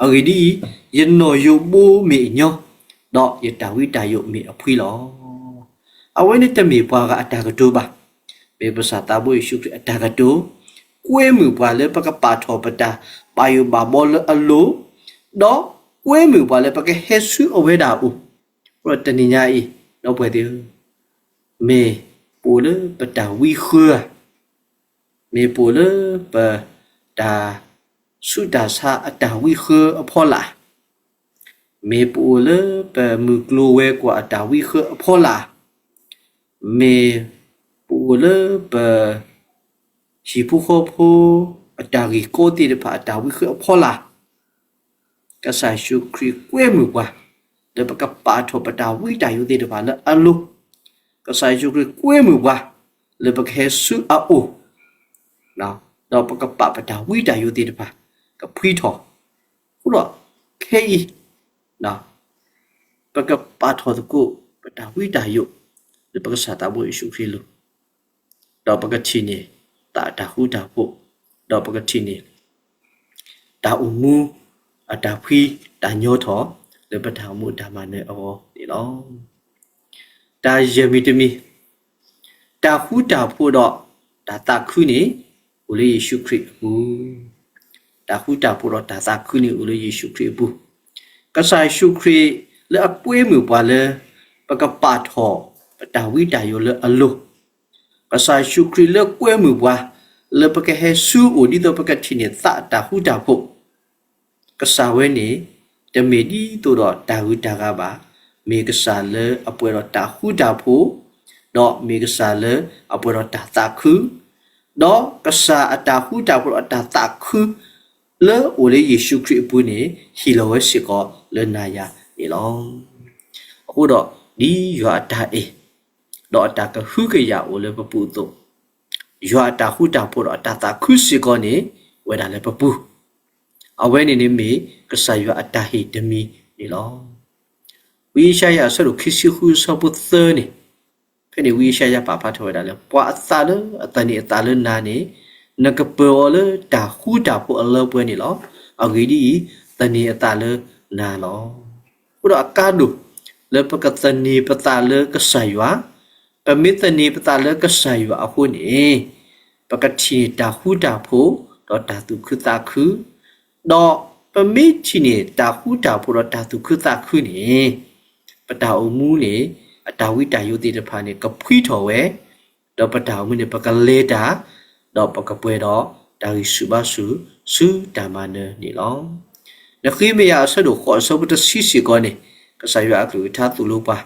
အဂီၢ်လီၤ. အဂ့ၢ်ဒ်အံၤ, ယနီၣ်ယိးဘိမ့ၢ်အညီ, ဒီးယတၢ်ဝံတၢ်ယိးမ့ၢ်အဖှံလီၤ. အဝဲန့ၣ်တမ့ၢ်ပှၤဂၤအတၢ်ကတိၤဘၣ်. မ့ၢ်ပကစၢ်သးဘိယ့ၣ်ၡူးခရံာ်အတၢ်ကတိၤ, ကွဲမုာ်ပှၤလၢပကပာ်ထီၣ်ပတၢ်ဘၣ်ယိၣ်ဘၣ်ဘီလၢအလိၤ, ဒီးကွဲမုာ်ပှၤလၢပကဟဲဆူအဝဲဒၣ်အအိၣ်, ဒီးတနံၤညါအံၤ, ဒီပုၢ်ဝဲၢ်သ့ၣ်ဧၢ, မ့ၢ်ပအိၣ်လၢပတၢ်ဝံဃၢဧါ, မ့ၢ်ပအိၣ်လၢပတၢ်ဆူးတၢ်ဆါအတၢ်ဝံဃၢအဖီလာ်, မ့ၢ်ပအိၣ်လၢပမုၢ်ကျိၤဝဲၤကွာ်အတၢ်ဝံဃၢအဖီလာ်, မ့ၢ်ပအိၣ်လၢပ ဟံၣ်ဖိဃီဖိအတၢ်ဂ့ၢ်ကီသ့ၣ်တဖၣ်အတၢ်ဝံဃၢအဖီလာ်, ကစၢ်ယ့ၣ်ၡူးခရံာ်ကွဲမုာ်ပှၤ လၢပကပာ်ထီၣ်ပတၢ်ဝံတၢ်ယိးသ့ၣ်တဖၣ်လၢအလိၤ, ကစၢ်ယ့ၣ်ၡူးခရံာ်ကွဲမုာ်ပှၤ လၢပကဟဲဆူအအိၣ်, ဒီးပကပာ်ပတၢ်ဝံတၢ်ယိးသ့ၣ်တဖၣ် ကဖှံထီၣ်, အဃိဒီး ခဲအံၤ ပကပာ်ထီၣ်သကိး ပတၢ်ဝံတၢ်ယိး လၢပကစၢ်သးဘိယ့ၣ်ၡူးခရံာ်အလိၤ, ဒီးပကထံၣ်န့ၢ် သးအတၢ်ဃူတၢ်ဖိး, ဒီးပကထံၣ်န့ၢ် တၢ်အိၣ်မူ အတၢ်ဖှံတၢ်ညီထီၣ် လၢပတၢ်အိၣ်မူအတၢ်မၤနၢၤအဂီၢ်န့ၣ်လီၤ. တၢ်ယဲၢ်မံၤတမံၤ, တၢ်ဃူတၢ်ဖိးဒီးတၢ်သးခုန့ၣ် အိၣ်လၢယ့ၣ်ၡူးခရံာ်အပူၤ, တၢ်ဃူတၢ်ဖိးဒီးတၢ်သးခုန့ၣ်အိၣ်လၢယ့ၣ်ၡူးခရံာ်အပူၤ, ကစၢ်ယ့ၣ်ၡူးခရံာ်လၢအကွဲမုာ်ပှၤလၢ ပကပာ်ထီၣ် ပတၢ်ဝံတၢ်ယိးလၢအလိၤ, ကစၢ်ယ့ၣ်ၡူးခရံာ်လၢကွဲမုာ်ပှၤ လၢပကဟဲဆူအအိၣ်ဒ်သိးပကထံၣ်န့ၢ်သးအတၢ်ဃူတၢ်ဖိး, ကစၢ်ဝဲန့ၣ် တမ့ၢ်ဒ်သိးဒီးတၢ်ဂုၤတၢ်ဂၤဘၣ်, မ့ၢ်ကစၢ်လၢအပှဲၤဒီးတၢ်ဃူတၢ်ဖိး, ဒီးမ့ၢ်ကစၢ်လၢအပှဲၤဒီးတၢ်သးခု, ဒီးကစၢ်အတၢ်ဃူတၢ်ဖိးဒီးအတၢ်သးခု လၢအိၣ်လၢယ့ၣ်ၡူးခရံာ်အပူၤန့ၣ် ဟ့ၣ်လီၤဝဲစ့ၢ်ကီးလၢနၤယၤန့ၣ်လီၤ. အဃိဒီး ဒ်ယွၤအတၢ်အဲၣ် ဒီးအတၢ်ကဟုကယာ်အိၣ်လၢပပူၤအသိး, ယွၤအတၢ်ဃူတၢ်ဖိးဒီးအတၢ်သးခုစ့ၢ်ကီးန့ၣ် ဝဲဒၣ်လၢပပူၤ, အဝဲန့ၣ်န့ၣ်မ့ၢ်ကစၢ်ယွၤအတၢ်ဟ့ၣ်တမံၤန့ၣ်လီၤ. ဝံယၡါယၤအဆၢဒိၣ်ခံဆံဃုအဆၢဖိသၢန့ၣ်, ဖဲန့ၣ်ဝံယၡါယၤပာ်ဖျါထီၣ်ဝဲဒၣ်လၢ ပှၤအသးလၢအသန့ၤအသးလၢနၤန့ၣ်, နကပၢၤအီၤလၢတၢ်ဃူတၢ်ဖိးအလၢပှဲၤန့ၣ်လီၤ. အဂ့ၢ်ဒ်အံၤ, သန့ၤအသးလၢနၤလီၤ. အဃိဒီးအကါဒိၣ် လၢပကသန့ၤပသးလၢကစၢ်ယွၤ, ပမ့ၢ်သန့ၤပသးလၢကစၢ်ယွၤအဃိန့ၣ်, ပကထံၣ်န့ၢ်တၢ်ဃူတၢ်ဖိး ဒီးတၢ်သူၣ်ခုသးခု, ဒီးပမ့ၢ်ထံၣ်န့ၢ်တၢ်ဃူတၢ်ဖိးဒီးတၢ်သူၣ်ခုသးခုန့ၣ်, ပတၢ်အိၣ်မူန့ၣ် အတၢ်ဝံတၢ်ယိးသ့ၣ်တဖၣ်န့ၣ် ကဖှံထီၣ်ဝဲ, ဒီးပတၢ်အိၣ်မူန့ၣ် ပကလဲၤတၢ်, ဒီးပကပှဲၤဒီးတၢ်ဂံၢ်ဆူၣ်ဘါဆူၣ် ဆူတၢ်မၤနၢၤန့ၣ်လီၤ. နဃ့မယၤအဆၢဒိၣ်ဃိးအဆၢဖိတဆံစ့ၢ်ကီးန့ၣ် ကစၢ်ယွၤအကလုၢ်ကထါသိၣ်လိပှၤ,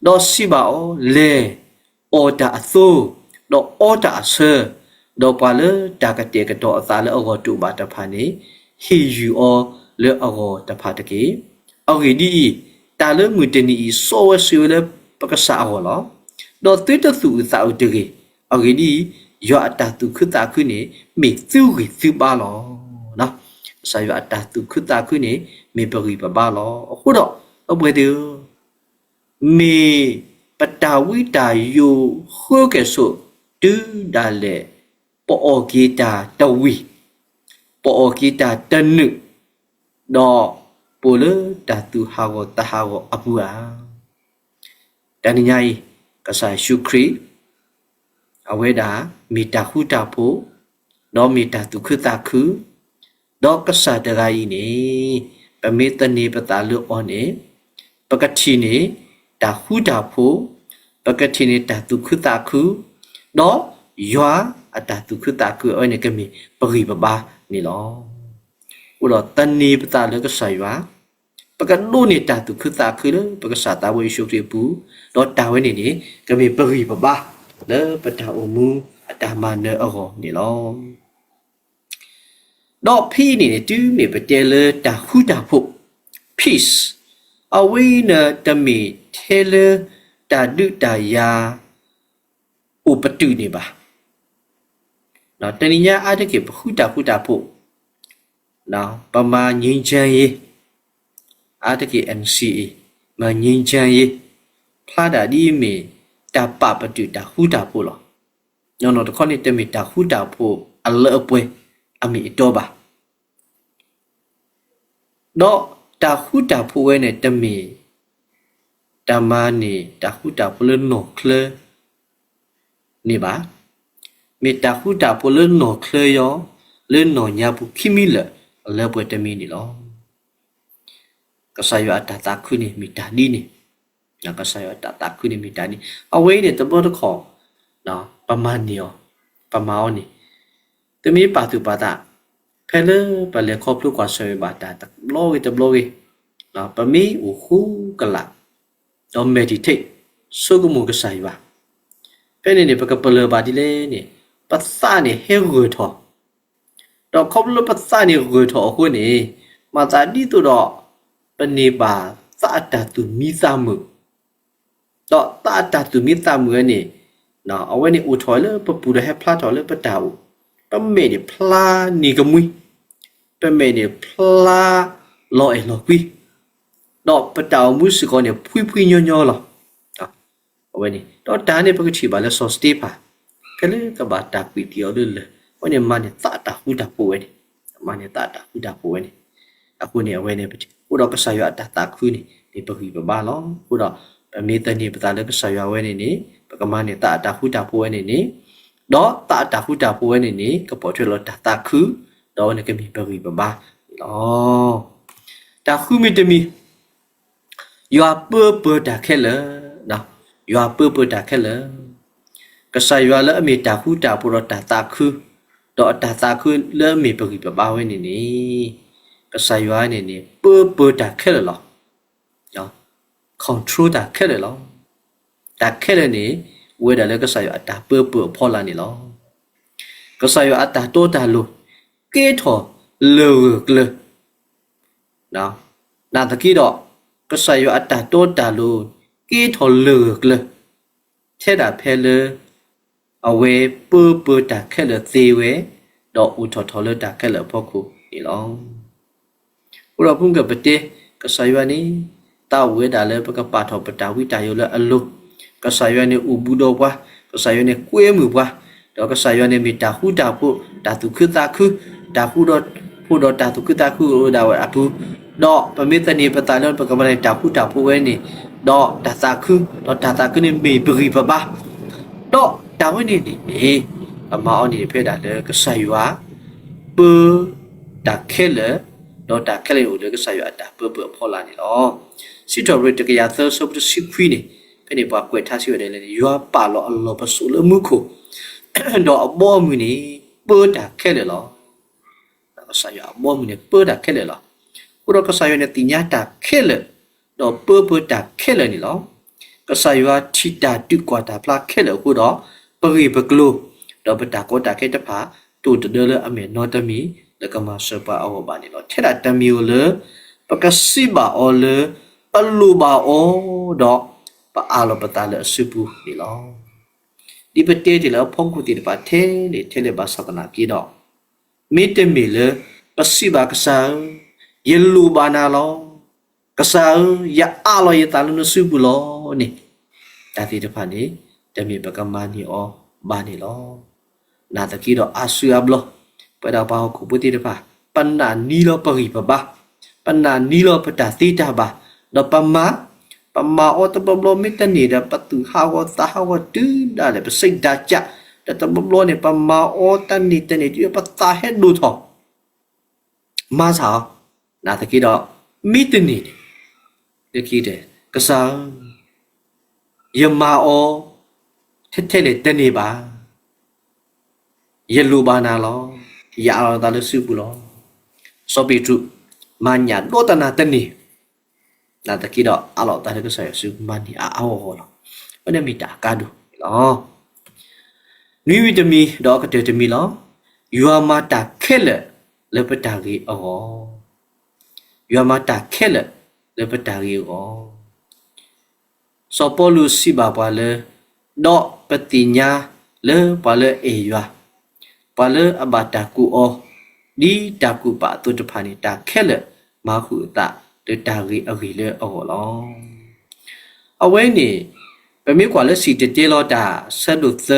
ဒီးစံးဘၣ်အီၤ, လဲၤ, အီၣ်တၢ်အသိ, ဒီးအီတၢ်အဆၢ, ဒီးပှၤလၢတၢ်ကတဲာ်ကတီၤအသးလၢအဂီၢ်တအိၣ်ဘၣ်တဖၣ်န့ၣ် ဟ့ၣ်ယုၢ်အီၤလၢအဂီၢ်တဖၣ်တက့ၢ်. အဂ့ၢ်ဒ်အံၤ, တၢ်လၢမုၢ်တနံၤအံၤ စီဝဲဆှံဝဲလၢပကစၢ်အဂီၢ်လီၤ. ဒီးသုတသူၣ်အုးသးအုးတဂ့ၤ. အဂ့ၢ်ဒ်အံၤ, ယွၤအတၢ်သူၣ်ခုသးခုန့ၣ် မ့ၢ်သုဂံၢ်သုဘါလီၤ. ကစၢ်ယွၤအတၢ်သူၣ်ခုသးခုန့ၣ် မ့ၢ်ပဂံၢ်ပဘါလီၤ. အဃိဒီး ဒီပုၢ်ဝဲၢ်သ့ၣ်ဧၢ, မ့ၢ်ပတၢ်ဝံတၢ်ယိးဃၢက့ၤဆိးတုၤဒၣ်လဲာ် ပအီၣ်က့ၤတၢ်တဝံၤ, ပအီၣ်က့ၤတၢ်တနုာ်, ဒီးပအိၣ်လၢတၢ်သူၣ်ဟးဂီၤသးဟးဂီၤအပူၤဧါ. တနံၤညါအံၤ ကစၢ်ယ့ၣ်ၡူးခရံာ် အဝဲဒၣ်မ့ၢ်တၢ်ဃူတၢ်ဖိး, ဒီးမ့ၢ်တၢ်သူၣ်ခုသးခု, ဒီးကစၢ်တဂၤအံၤန့ၣ် ပမ့ၢ်သန့ၤပသးလၢအီၤန့ၣ် ပကထံၣ်န့ၢ်တၢ်ဃူတၢ်ဖိး, ပကထံၣ်န့ၢ်တၢ်သူၣ်ခုသးခု, ဒီးယွၤအတၢ်သူၣ်ခုသးခုအဝဲန့ၣ် ကမ့ၢ်ပဂံၢ်ပဘါန့ၣ်လီၤ. အဃိဒီးသန့ၤပသးလၢကစၢ်ယွၤ, ပကဒိးန့ၢ်တၢ်သူၣ်ခုသးခုလၢပကစၢ်သးဘိယ့ၣ်ၡူးခရံာ်အပူၤ, ဒီးတၢ်ဝဲန့ၣ်န့ၣ် ကမ့ၢ်ပဂံၢ်ပဘါလၢပတၢ်အိၣ်မူအတၢ်မၤနၢၤအဂီၢ်န့ၣ်လီၤ. ဒီးဖဲအံၤန့ၣ်န့ၣ် တုၤမ့ၢ်ပတဲလၢတၢ်ဃူတၢ်ဖိး peace အဝဲအံၤန့ၣ် တမ့ၢ်ထဲလၢတၢ်ဒုးတၢ်ယၤ အိၣ်ပတုာ်န့ၣ်ဘၣ်. တနံၤညါအါတက့ၢ် ပဃုတၢ်ဃူတၢ်ဖိး, ပမၤ ငြိမ်းချမ်းရေး, အါတက့ၢ် NCA မၤ ငြိမ်းချမ်းရေး, ဖျါဒၣ်ဒ်အမ့ၢ်တၢ်ပာ်ပတုာ်တၢ်ဃူတၢ်ဖိးလီၤ. နီၢ်နီၢ်တခီန့ၣ် တမ့ၢ်တၢ်ဃူတၢ်ဖိးအလၢအပှဲၤအမ့ၢ်အတီဘၣ်. ဒီးတၢ်ဃူတၢ်ဖိးဝဲန့ၣ် တမ့ၢ်တၢ်မၤန့ၢ် တၢ်ဃူတၢ်ဖိးလၢနီၢ်ချၢန့ၣ်ဘၣ်. မ့ၢ်တၢ်ဃူတၢ်ဖိးလၢနီၢ်ချၢယီၤ, လၢနီၢ်ညါပူၤခံမံၤလၢာ် အလၢပှဲၤတမံၤန့ၣ်လီၤ. ကစၢ်ယွၤအတၢ်သးခုန့ၣ်မ့ၢ်တၢ်ဒ်န့ၣ်, ကစၢ်ယွၤအတၢ်သးခုန့ၣ်မ့ၢ်တၢ်ဒ်န့ၣ်. အဝဲအံၤန့ၣ် တဘျီတခီၣ် ပမၤန့ၢ်အီၤ, ပမၤအီၤန့ၣ် တမ့ၢ်ပာ်သူၣ်ပာ်သး, ဖဲလၢပလဲၤခီဖျိကွၢ်ဆၢၣ်မဲာ်ဘၣ်တၢ်တဘျီဂ့ၤတဘျီဂ့ၤ, ပမ့ၢ်အိၣ်ဃူကလာ်, ဒီး meditate ဆိကမိၣ်ကစၢ်ယွၤ, ဖဲန့ၣ်န့ၣ် ပကပလၢၢ်ဘၣ်ဒ်လဲၣ်န့ၣ်, ပသးန့ၣ်ဟဲဂၢၢ်ထီၣ်, ဒီးခီဖျိလၢပသးန့ၣ်ဂၢၢ်ထီၣ်အဃိန့ၣ်, မၤသးဒ်သိးဒီး ပန့ၢ်ဘၣ်သးအတၢ်သူၣ်မံသးမုာ် ဒီးသးအတၢ်သူၣ်မံသးမုာ်ဝဲန့ၣ်, အဝဲန့ၣ်အိၣ်ထီၣ်လၢပပူၤဒီးဟဲဖျါထီၣ်လၢပတၢ်အိၣ်, ပမဲာ်န့ၣ်ဖျါန့ၢ်ကမှံ, ပမဲာ်န့ၣ်ဖျါလီၤအဲၣ်လီၤကွံ, ဒီးပတၢ်အိၣ်မူစ့ၢ်ကီးန့ၣ် ဖှံဖှံညီညီလီၤ. အဝဲန့ၣ် ဒီးတၢ်န့ၣ်ပကထံၣ်ဘၣ်လၢစီၤစတ့ဖၣ်, ဖဲလၢကဘၣ်တၢ်ကွံာ်တံာ်အီၤလၢလၢၢ်, အဝဲန့ၣ်မၤန့ၢ်သးအတၢ်ဃူတၢ်ဖိးဝဲန့ၣ်, မၤန့ၢ်သးအတၢ်ဃူတၢ်ဖိးဝဲန့ၣ်, အဃိန့ၣ် အဝဲန့ၣ်ပထံၣ်, အဃိဒီးကစၢ်ယွၤအတၢ်သးခုန့ၣ် မ့ၢ်ပဂံၢ်ပဘါလီၤ. အဃိဒီး ပမ့ၢ်သန့ၤပသးလၢကစၢ်ယွၤဝဲန့ၣ်န့ၣ် ပကမၤန့ၢ်သးအတၢ်ဃူတၢ်ဖိးဝဲန့ၣ်န့ၣ်, ဒီးသးအတၢ်ဃူတၢ်ဖိးဝဲန့ၣ်န့ၣ် ကပိာ်ထွဲလီၤတၢ်သးခု, ဒီးအဝဲန့ၣ်ကမ့ၢ်ပဂံၢ်ပဘါန့ၣ်လီၤ. တၢ်ဃုမံၤတမံၤ, ယွၤပၢပၢၤတၢ်ခဲလၢာ်, ယွၤပၢပၢၤတၢ်ခဲလၢာ်, ကစၢ်ယွၤလၢအမ့ၢ်တၢ်ဃူတၢ်ဖိးဒီးတၢ်သးခု, ဒီးအတၢ်သးခုလၢအမ့ၢ်ပဂံၢ်ပဘါဝဲန့ၣ်န့ၣ်, ကစၢ်ယွၤန့ၣ်န့ၣ် ပၢပၢၤတၢ်ခဲလၢာ်လီၤ. control တၢ်ခဲလၢာ်လီၤ. တၢ်ခဲလၢာ်န့ၣ် အိၣ်ဝဲဒၣ်လၢကစၢ်ယွၤအတၢ်ပၢပၢၤအဖီလာ်န့ၣ်လီၤ. ကစၢ်ယွၤအတၢ်တီတၢ်လိၤ ကဲထီၣ်လၢာ်ဂၢၢ်ကျၢၤ, နာ်သက့ဒီး ကစၢ်ယွၤအတၢ်တီတၢ်လိၤ ကဲထီၣ်လၢာ်ဂၢၢ်ကျၢၤ ထဲဒၣ်ဖဲလၢ အဝဲပၢပၢၤတၢ်ခဲလၢာ်သ့ဝဲ, ဒီးအိၣ်ထီၣ်ထီၣ်လၢတၢ်ခဲလၢာ်အဖီခိၣ်န့ၣ်လီၤ. အဃိဒီးဖုကပတဲ ကစၢ်ယွၤန့ၣ် သးအိၣ်ဝဲဒၣ်လၢပကပာ်ထီၣ်ပတၢ်ဝံတၢ်ယိးလၢအလိၤ, ကစၢ်ယွၤန့ၣ်အိၣ်ဘူးဒီးပှၤ, ကစၢ်ယွၤန့ၣ်ကွဲမုာ်ပှၤ, ဒီးကစၢ်ယွၤန့ၣ်မ့ၢ်တၢ်ဃူတၢ်ဖိး, တၢ်သူၣ်ခုသးခု, တၢ်ဃူတၢ်ဖိးဒီးတၢ်သူၣ်ခုသးခုအိၣ်ဝဲဒၣ်ဝဲအပူၤ, ဒီးပမ့ၢ်သန့ၤပသးလၢပကမၤန့ၢ်တၢ်ဃူတၢ်ဖိးဝဲန့ၣ်, ဒီးတၢ်သးခု, ဒီးတၢ်သးခုန့ၣ်မ့ၢ်ပဂံၢ်ပဘါ, ဒီးတၢ်ဝဲန့ၣ်န့ၣ်န့ၣ် ပမၤအီၤန့ၣ်ဖဲဒၣ်လၢကစၢ်ယွၤ ပၢတၢ်ခဲလၢာ်, ဒီးတၢ်ခဲလၢာ်န့ၣ်အိၣ်လၢကစၢ်ယွၤအတၢ်ပၢပၢၢ်အဖီလာ်န့ၣ်လီၤ. စံးထီၣ်ပတြၢၤတကယၤသၢဆၢဖိတဆံခွံန့ၣ် ဖဲန့ၣ်ပှၤကွဲးထါစံးဝဲဒၣ်လၢ ယွၤပာ်လီၤအလီၢ်ပစိာ်လၢမူခိၣ်, ဒီးအဘီအမုၢ်န့ၣ် ပၢတၢ်ခဲလၢာ်လီၤ. ကစၢ်ယွၤအဘီအမုၢ်န့ၣ် ပၢတၢ်ခဲလၢာ်လီၤ. အဃိဒီးကစၢ်ယွၤန့ၣ်သ့ၣ်ညါတၢ်ခဲလၢာ်, ဒီးပၢပၢတၢ်ခဲလၢာ်န့ၣ်လီၤ. ကစၢ်ယွၤထံၣ်တၢ်တုာ်ကွၢ်တၢ်ဖျါခဲလၢာ်အဃိဒီး, ပဂ့ၢ်ပကျိၤ, ဒီးပတၢ်ကီတၢ်ခဲတဖၣ် တအိၣ်တဒၢလၢအမဲာ်နီတမံၤ လၢကမၤစၢၤပှၤအဂီၢ်ဘၣ်န့ၣ်လီၤ. ထဲဒၣ်တမံၤဧိၤလၢ ပကစံးဘၣ်အီၤလၢ ပလိၣ်ဘၣ်အီၤဒီး ပအးလီၤပသးလၢအစုပူၤန့ၣ်လီၤ. ဒ်ပတဲတ့ၢ်လၢအဖီခိၣ်သ့ၣ်တဖၣ်ထဲန့ၣ် ထဲလဲၣ်ဘၣ်ဆၣ်သနာ်က့ဒီး, မ့တမ့ၢ်လၢ ပစံးဘၣ်ကစၢ်ဧၢ, ယလိၣ်ဘၣ်နၤလီၤ. ကစၢ်ဧၢ, ယအးလီၤယသးလၢနစုပူၤလီၤန့ၣ်, တၢ်သ့ၣ်တဖၣ်န့ၣ် တမ့ၢ်ပကမၤန့ၢ်အီၤဘၣ်န့ၣ်လီၤ. နာ်သက့ဒီးအါစုအါဘျီ, ပဝဲဒၣ်ပှၤဟီၣ်ခိၣ်ဖိသ့ၣ်တဖၣ် ပနာ်န့ၢ်လီၤပဂံၢ်ပဘါ, ပနာ်န့ၢ်လီၤပတၢ်သ့တၢ်ဘၣ်, ဒီးပမၤ, ပမၤအီၤတဘျီဘျီမ့ၢ်တန့ၢ်ဒီး ပသူၣ်ဟးဂီၤသးဟးဂီၤတုၤဒၣ်လဲာ် ပစံးဒၣ်ကး, ဒီးတဘျီဘျီန့ၣ် ပမၤအီၤတန့ၢ်တန့ၢ်တုၤပသးဟဲဒိၣ်ထီၣ် မၤစၢၤအီၤ, နာ်သက့ဒီး မ့ၢ်တန့ၢ်န့ၣ်, လၢခံကတၢၢ် ကစၢ်ဧၢ, ယမၤအီၤ ထဲထဲလဲၣ်တန့ၢ်ဘၣ်, ယလိၣ်ဘၣ်နၤလီၤ, ယအးလီၤသးလၢစုပူၤလီၤ. စီၤပ့းတရူး မၤညၣ်ဒိးတနၤတန့ၢ်, နာ်သက့ဒီးအးလီၤသးလၢကစၢ်ယွၤစုပူၤ မၤန့ၢ်အါအါဂီၢ်ဂီၢ်လီၤ. အဝဲန့ၣ်မ့ၢ်တၢ်အကါဒိၣ်န့ၣ်လီၤ. နွံမံၤတမံၤ ဒီးအကတၢၢ်တမံၤလီၤ. ယွၤမၤတၢ်ခဲလၢာ်လၢပတၢ်ဂ့ၤအဂီၢ်, ယွၤမၤတၢ်ခဲလၢာ်လၢပတၢ်ဂ့ၤအဂီၢ်. စီၤပီလူးစံးဘၣ်ပှၤလၢ, ဒီးပသ့ၣ်ညါလၢပှၤလၢအအဲၣ်ယွၤ, ပှၤလၢအဘၣ်တၢ်ကူၣ်အီၤ ဒ်တၢ်ကူၣ်ပာ်အသိးတဖၣ်န့ၣ် တၢ်ခဲလၢာ်မၤဃုာ်အသးလၢတၢ်ဂ့ၤအဂ့ၢ်လၢအဂီၢ်လီၤ. အဝဲန့ၣ် ပမ့ၢ်ကွၢ်လၢစံၣ်တဲၤတဲလီၤတၢ် ဆၢဒိၣ်သၢ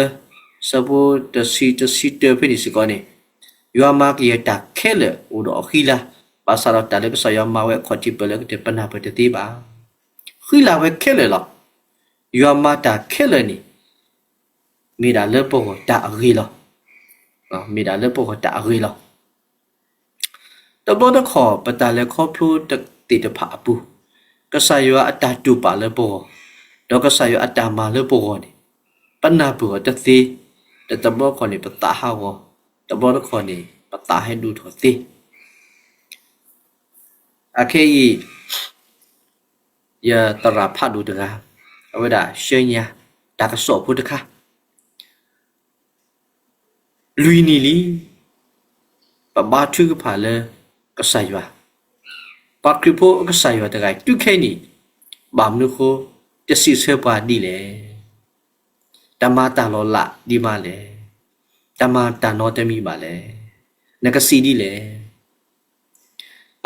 ဆၢဖိတဆံ တဆံတၢဖဲန့ၣ်စ့ၢ်ကီးန့ၣ်, ယွၤမၤကယဲၢ်တၢ်ခဲလၢာ်အိၣ်ဒီးအဃံလၤ, ဘၣ်ဆၣ်ဒီးတၢ်လၢကစၢ်ယွၤမၤဝဲအခီၣ်ထံးပၢၢ်လၢကတၢၢ် ပနၢ်ပၢၢ်တသ့ဘၣ်. ဃံလၤဝဲခဲလၢာ်လီၤ. ယွၤမၤတၢ်ခဲလၢာ်န့ၣ် မ့ၢ်ဒၣ်လၢပဂီၢ်တၢ်အဂ့ၤလီၤ. မ့ၢ်ဒၣ်လၢပဂီၢ်တၢ်အဂ့ၤလီၤ. တဘျီတခီၣ် ပတၢ်လဲၤခီဖျိသ့ၣ်တဖၣ်အပူၤ, ကစၢ်ယွၤအတၢ်တိာ်ပာ်လၢပဂီၢ်, ဒီးကစၢ်ယွၤအတၢ်မၤလၢပဂီၢ်န့ၣ်, ပနၢ်ပၢၢ်အီၤတသ့, ဒီးတဘျီတခီၣ်န့ၣ် ပသးဟးဂီၤ, တဘျီတခီၣ်န့ၣ် ပသးဟဲဒိၣ်ထီၣ်သ့. အခဲအံၤ ယသရၣ်ဖးဒိၣ်တဂၤ, အဝဲဒၣ်ဆှၢညါ တၢ်ကစီၣ်ဖိတခါ, လွံၢ်နံၣ်လံ, ပဘါထုကဖၣ်လၢကစၢ်ယွၤ, ပှၤခရံာ်ဖိအကစၢ်ယွၤတဂၤအံၤ တုၤခဲအံၤန့ၣ် ဘၣ်မနုၤဃိ တစံးဆၢပှၤဒ်လဲၣ်, တမၤတၢ်လီၤလးဒ်မးလဲၣ်, တမၤတၢ်နီတမံၤဘၣ်လဲၣ်, နကစံးဒ်လဲၣ်.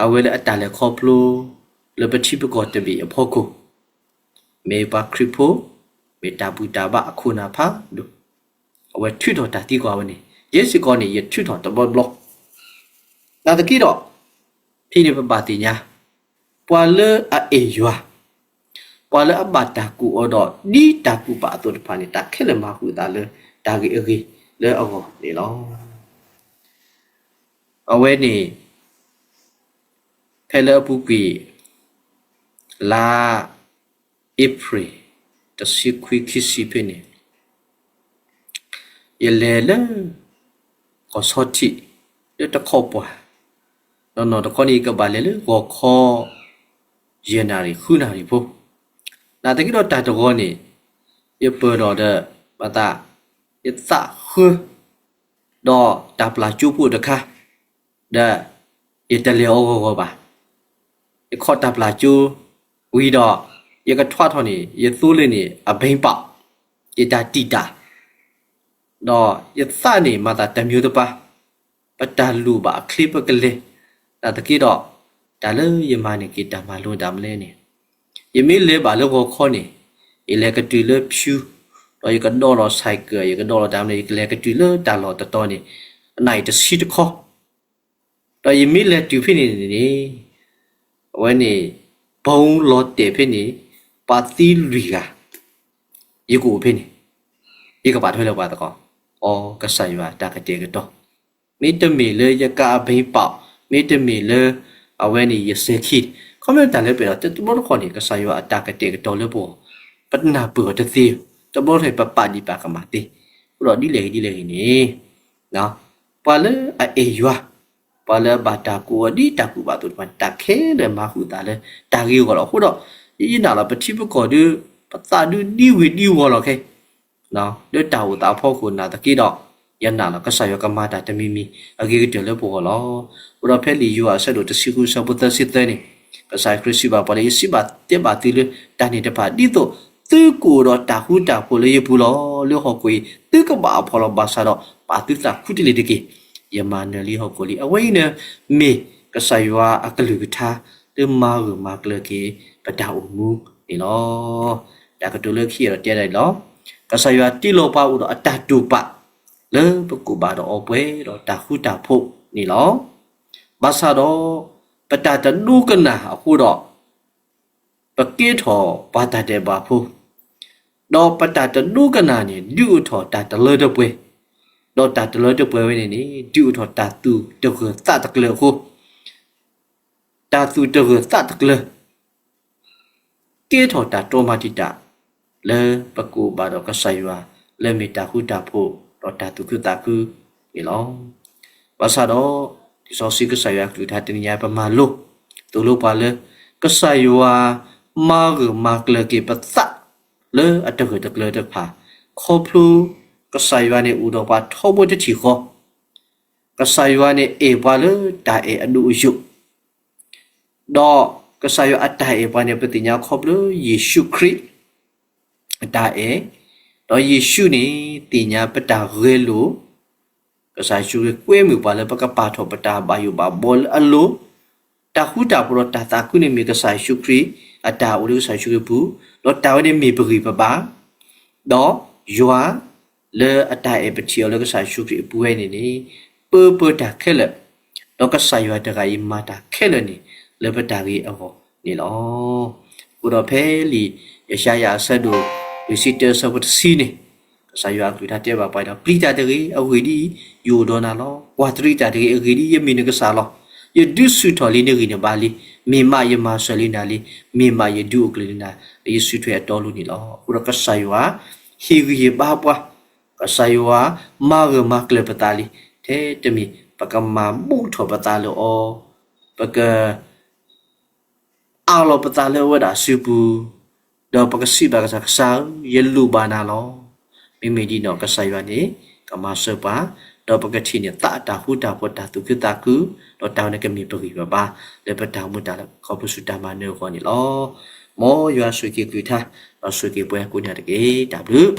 အဝဲလၢအတၢ်လဲၤခီဖျိ လၢပထံပကီၢ်တဘ့ၣ်အဖီခိၣ်, မ့ၢ်ပှၤခရံာ်ဖိ, မ့ၢ်တၢ်ဘူၣ်တၢ်ဘါအခိၣ်နၢ်ဖးဒိၣ်, အဝဲထုးထီၣ်တၢ်သံကွၢ်ဝဲန့ၣ်, ယဲစ့ၢ်ကီးန့ၣ် ယထုးထီၣ်တဘျီဘျီ, နာ်သက့ဒီး, ဖဲန့ၣ်ပဘၣ်သ့ၣ်ညါ, ပှၤလၢအအဲၣ်ယွၤ, ပှၤလၢအဘၣ်တၢ်ကူၣ်အီၤဒီး ဒ်တၢ်ကူၣ်ပာ်အသိးတဖၣ်န့ၣ် တၢ်ခဲလၢာ်မၤဃုာ်အသးလၢတၢ်ဂ့ၤအဂ့ၤလၢအဂီၢ်န့ၣ်လီၤ. အဝဲန့ၣ် ဖဲလၢအပူၤကွံာ် လါ April တဆံခွံ ခံဆံဖဲန့ၣ်, ယလဲၤလၢ ကီၢ်ဆီထံး လၢတခီပှၤ, နီၢ်နီၢ်တခီန့ၣ် ယကဘၣ်လဲၤလၢဂီၤခီ ယဲၢ်နၣ်ရံၣ် ဃုနၣ်ရံၣ်ဖိ, နာ်သက့ဒီးတၢ်တဂီၤန့ၣ် ယပၢၢ်ဒီးဒီး မၤသး ယသးဃၢ ဒီးတၢ်ပျၢ်ကၠိဖိတခါ, ဒီး ယတလဲၤအီၤဂီၤဂီၤဘၣ်. ယခီၣ်တၢ်ပျၢ်ကၠိဝံၤဒီး ယကထွါထီၣ်န့ၣ် ယသိလ့ၣ်န့ၣ် အဘဲပာ်, ယတၢ်တံာ်တာ်, ဒီးယသးန့ၣ် မၤသးတမံၤတပၤ, ပတၢ်လိၣ်ဘၣ်အချ့ပကလဲၤ, နာ်သက့ဒီး တၢ်လၢယမၤန့ၢ်က့ၤတၢ်မၤလိတၢ်မနုၤလဲၣ်န့ၣ်, ယမ့ၢ်လဲၤဘၣ်လၢဂီၤခီန့ၣ် ယလဲၤကတုၤလၢဖၠူ, ဒီးယကဒီလီၤ ဆိုင်ကယ်, ယကဒီလီၤတၢ်မနုၤလဲၣ်, ယကလဲၤကတုၤလၢတၢ်လီၢ်တတီၤန့ၣ် အနၣ်ရံၣ်တဆံတခီ, ဒီးယမ့ၢ်လဲၤတုၤဖဲန့ၣ်န့ၣ်, အဝဲန့ၣ် ဘီလီၤတဲာ်ဖဲန့ၣ် ပှၤသံလွံၢ်ဂၤ, ယကအိၣ်ဖဲန့ၣ်, ယကပာ်ထွဲလၢပှၤသကိး, အိ ကစၢ်ယွၤတၢ်ကတဲာ်ကတီၤ, မ့တမ့ၢ်လၢယကါအဘဲပာ်, မ့တမ့ၢ်လၢ အဝဲန့ၣ်ယစဲၤခံ, ခီဖျိတၢ်လၢပှဲၤဒီး တဘျီတခီၣ်န့ၣ် ကစၢ်ယွၤအတၢ်ကတဲာ်ကတီၤလၢပဂီၢ် ပနၢ်ပၢၢ်အီၤတသ့, တဘျီတခီၣ်န့ၣ် ပပာ်ဒံးပာ်ကမၣ်သ့, အဃိဒီးဒ်လဲၣ်ဂ့ၤဒ်လဲၣ်ဂ့ၤန့ၣ် ပှၤလၢအအဲၣ်ယွၤ, ပှၤလၢအဘၣ်တၢ်ကိးအီၤဒ်တၢ်ကူၣ်ဘၣ်သိးတဖၣ်န့ၣ် တၢ်ခဲလၢာ်မၤဃုာ်သးလၢတၢ်ဂ့ၤအဂီၢ်လီၤ. အဃိဒီး ယနာ်လီၤ ပထံပကီၢ်ဒုး ပသးဒုးဒံဝ့ၤဒံဝီၤလီၤခဲ လၢတၢ်အိၣ်သးအဖီခိၣ်နာ်သက့ဒီး ယနာ်လီၤ ကစၢ်ယွၤကမၤတၢ်တမံၤမံၤအဂ့ၤကတၢၢ်လၢပဂီၢ်လီၤ. အဃိဒီးဖဲလံာ်ယိၤဟၣ် အဆၢဒိၣ်တဆံဃု အဆၢဖိသၢဆံသၢန့ၣ် ကစၢ်ယွၤခရံာ်စံးဘၣ်ပှၤလၢ ယစံးဘၣ်တဲဘၣ်သုလၢတၢ်န့ၣ်တဖၣ် ဒ်သိးသုကအိၣ်ဒီးတၢ်ဃူတၢ်ဖိးလၢယပူၤလီၤ. လၢဟီၣ်ခိၣ်အံၤ သုကဘၣ်အဖှီၣ်လီၤ. ဘၣ်ဆၣ်ဒီးပာ်သုသးခူတလ့ၢ်တက့ၢ်. ယမၤနၢၤလံဟီၣ်ခိၣ်လံ. အဝဲအံၤန့ၣ်မ့ၢ်ကစၢ်ယွၤအကလုၢ်ကထါ လၢမၤဂၢၢ်မၤကျၢၤက့ၤပတၢ်အိၣ်မူန့ၣ်လီၤ. တၢ်ကတိၤလၢခံဒီးတဲဒၣ်အံၤလီၤ. ကစၢ်ယွၤတ့လီၤပှၤအိၣ်ဒီးအတၢ်တိာ်ပာ် လၢပကအိၣ်ဘၣ်ဒီးအီၤပှဲၤဒီးတၢ်ဃူတၢ်ဖိးန့ၣ်လီၤ. ဘၣ်ဆၣ်ဒီး ပတၢ်တဒိကနၣ်အဃိဒီး ပကဲထီၣ်ပှၤတၢ်ဒဲးဘးဖိ, ဒီးပတၢ်တဒိကနၣ်န့ၣ် ဒုးအိၣ်ထီၣ်တၢ်တလၢတပှဲၤ, ဒီးတၢ်တလၢတပှဲၤဝဲန့ၣ်န့ၣ် ဒုးအိၣ်ထီၣ်တၢ်သူၣ်တဂၢၢ်သးတကျၢၤအဃိ တၢ်သူၣ်တဂၢၢ်သးတကျၢၤ ကဲထီၣ်တၢ်တြီမၤတံာ်တာ် လၢပကအိၣ်ဘၣ်ဒီးကစၢ်ယွၤ လၢမ့ၢ်တၢ်ဃူတၢ်ဖိး ဒီးတၢ်သူၣ်ခုသးခုန့ၣ်လီၤ. ဘၣ်ဆၣ်ဒီး လံာ်စီဆှံကစၢ်ယွၤအကလုၢ်ကထါတနံၤညါ ပမၤလိ သိၣ်လိပှၤလၢ ကစၢ်ယွၤမၤဂၢၢ်မၤကျၢၤက့ၤပသး လၢအတဂၢၢ်တကျၢၤတဖၣ် ခီဖျိ ကစၢ်ယွၤန့ၣ်အိၣ်ဒီးပှၤထီဘိတထံၣ်ဃီ ကစၢ်ယွၤန့ၣ်အဲၣ်ပှၤလၢတၢ်အဲၣ်အဒိၣ်အယိာ်, ဒီးကစၢ်ယွၤအတၢ်အဲၣ်ပှၤန့ၣ် ပသ့ၣ်ညါခီဖျိယ့ၣ်ၡူးခရံာ်အတၢ်အဲၣ်, ဒီးယ့ၣ်ၡူးန့ၣ်သ့ၣ်ညါပတၢ်ဂဲၤလိာ်, ကစၢ်ယ့ၣ်ၡူးခရံာ်ကွဲမုာ်ပှၤလၢပကပာ်ထီၣ်ပတၢ်ဘၣ်ယိၣ်ဘၣ်ဘီလၢအလိၤ, တၢ်ဃူတၢ်ဖိးဒီးတၢ်သးခုန့ၣ်မ့ၢ်ကစၢ်ယ့ၣ်ၡူးခရံာ်အတၢ်အိၣ်လၢကစၢ်ယ့ၣ်ၡူးခရံာ်အပူၤ, ဒီးတၢ်ဝဲန့ၣ်မ့ၢ်ပဂံၢ်ပဘါ ဒီးယွၤ လၢအတၢ်အဲၣ်ပထံၣ်အီၤလၢကစၢ်ယ့ၣ်ၡူးခရံာ်အပူၤဝဲန့ၣ်န့ၣ် ပၢပၢတၢ်ခဲလၢာ်, ဒီးကစၢ်ယွၤတဂၤအံၤမၤတၢ်ခဲလၢာ်န့ၣ် လၢပတၢ်ဂ့ၤအဂီၢ်န့ၣ်လီၤ. အဃိဒီးဖဲလံာ်ယၡါယၤအဆၢဒိၣ်လွံၢ်ဆံတၢ အဆၢဖိတဆံန့ၣ် ကစၢ်ယွၤအကလုၢ်ကထါတဲဘၣ်ပှၤဒီး ပျံၤတၢ်တဂ့ၤ, အဂ့ၢ်ဒ်အံၤ, ယအိၣ်ဒီးနၤလီၤ. ကွၢ်တရံးတၢ်တဂ့ၤ, အဂ့ၢ်ဒ်အံၤ, ယမ့ၢ်နကစၢ်လီၤ. ယဒုးဆူၣ်ထီၣ်လံနဂံၢ်နဘါလံ. မ့ၢ်မးယမၤစၢၤလံနၤလံ. မ့ၢ်မးယဒုးအိၣ်ကျၢၤလံနၤ လၢယစုထွဲအတီအလိၤန့ၣ်လီၤ. အဃိဒီးကစၢ်ယွၤ ဟ့ၣ်ဂံၢ်ဟ့ၣ်ဘါပှၤ, ကစၢ်ယွၤမၤဂၢၢ်မၤကျၢၤပသးလံ. ထဲတမံၤ ပကမၤဘူၣ်ထီၣ်ပသးလၢအီၤ, ပက အးလီၤပသးလၢအဝဲဒၣ်အစုပူၤ, ဒီးပကစံးဘၣ်ကစၢ်, ကစၢ်ဧၢ, ယလိၣ်ဘၣ်နၤလီၤ. မ့မ့ၢ်ဒ်န့ၣ် ကစၢ်ယွၤန့ၣ် ကမၤစၢၤပှၤ, ဒီးပကထံၣ်န့ၢ်သးအတၢ်ဃူတၢ်ဖိး တၢ်သူၣ်ခုသးခု, ဒီးတၢ်ဝဲန့ၣ်ကမ့ၢ်ပဂံၢ်ပဘါ လၢပတၢ်အိၣ်မူတၢ်လဲၤခီဖျိဆူတၢ်မၤနၢၤအဂီၢ်န့ၣ်လီၤ. မ်ယွၤဆိၣ်ဂ့ၤက့ၤအကလုၢ်ကထါ, ဒီးဆိၣ်ဂ့ၤက့ၤပှၤကိးဂၤဒဲးတက့ၢ်. တၢ်ဘျုး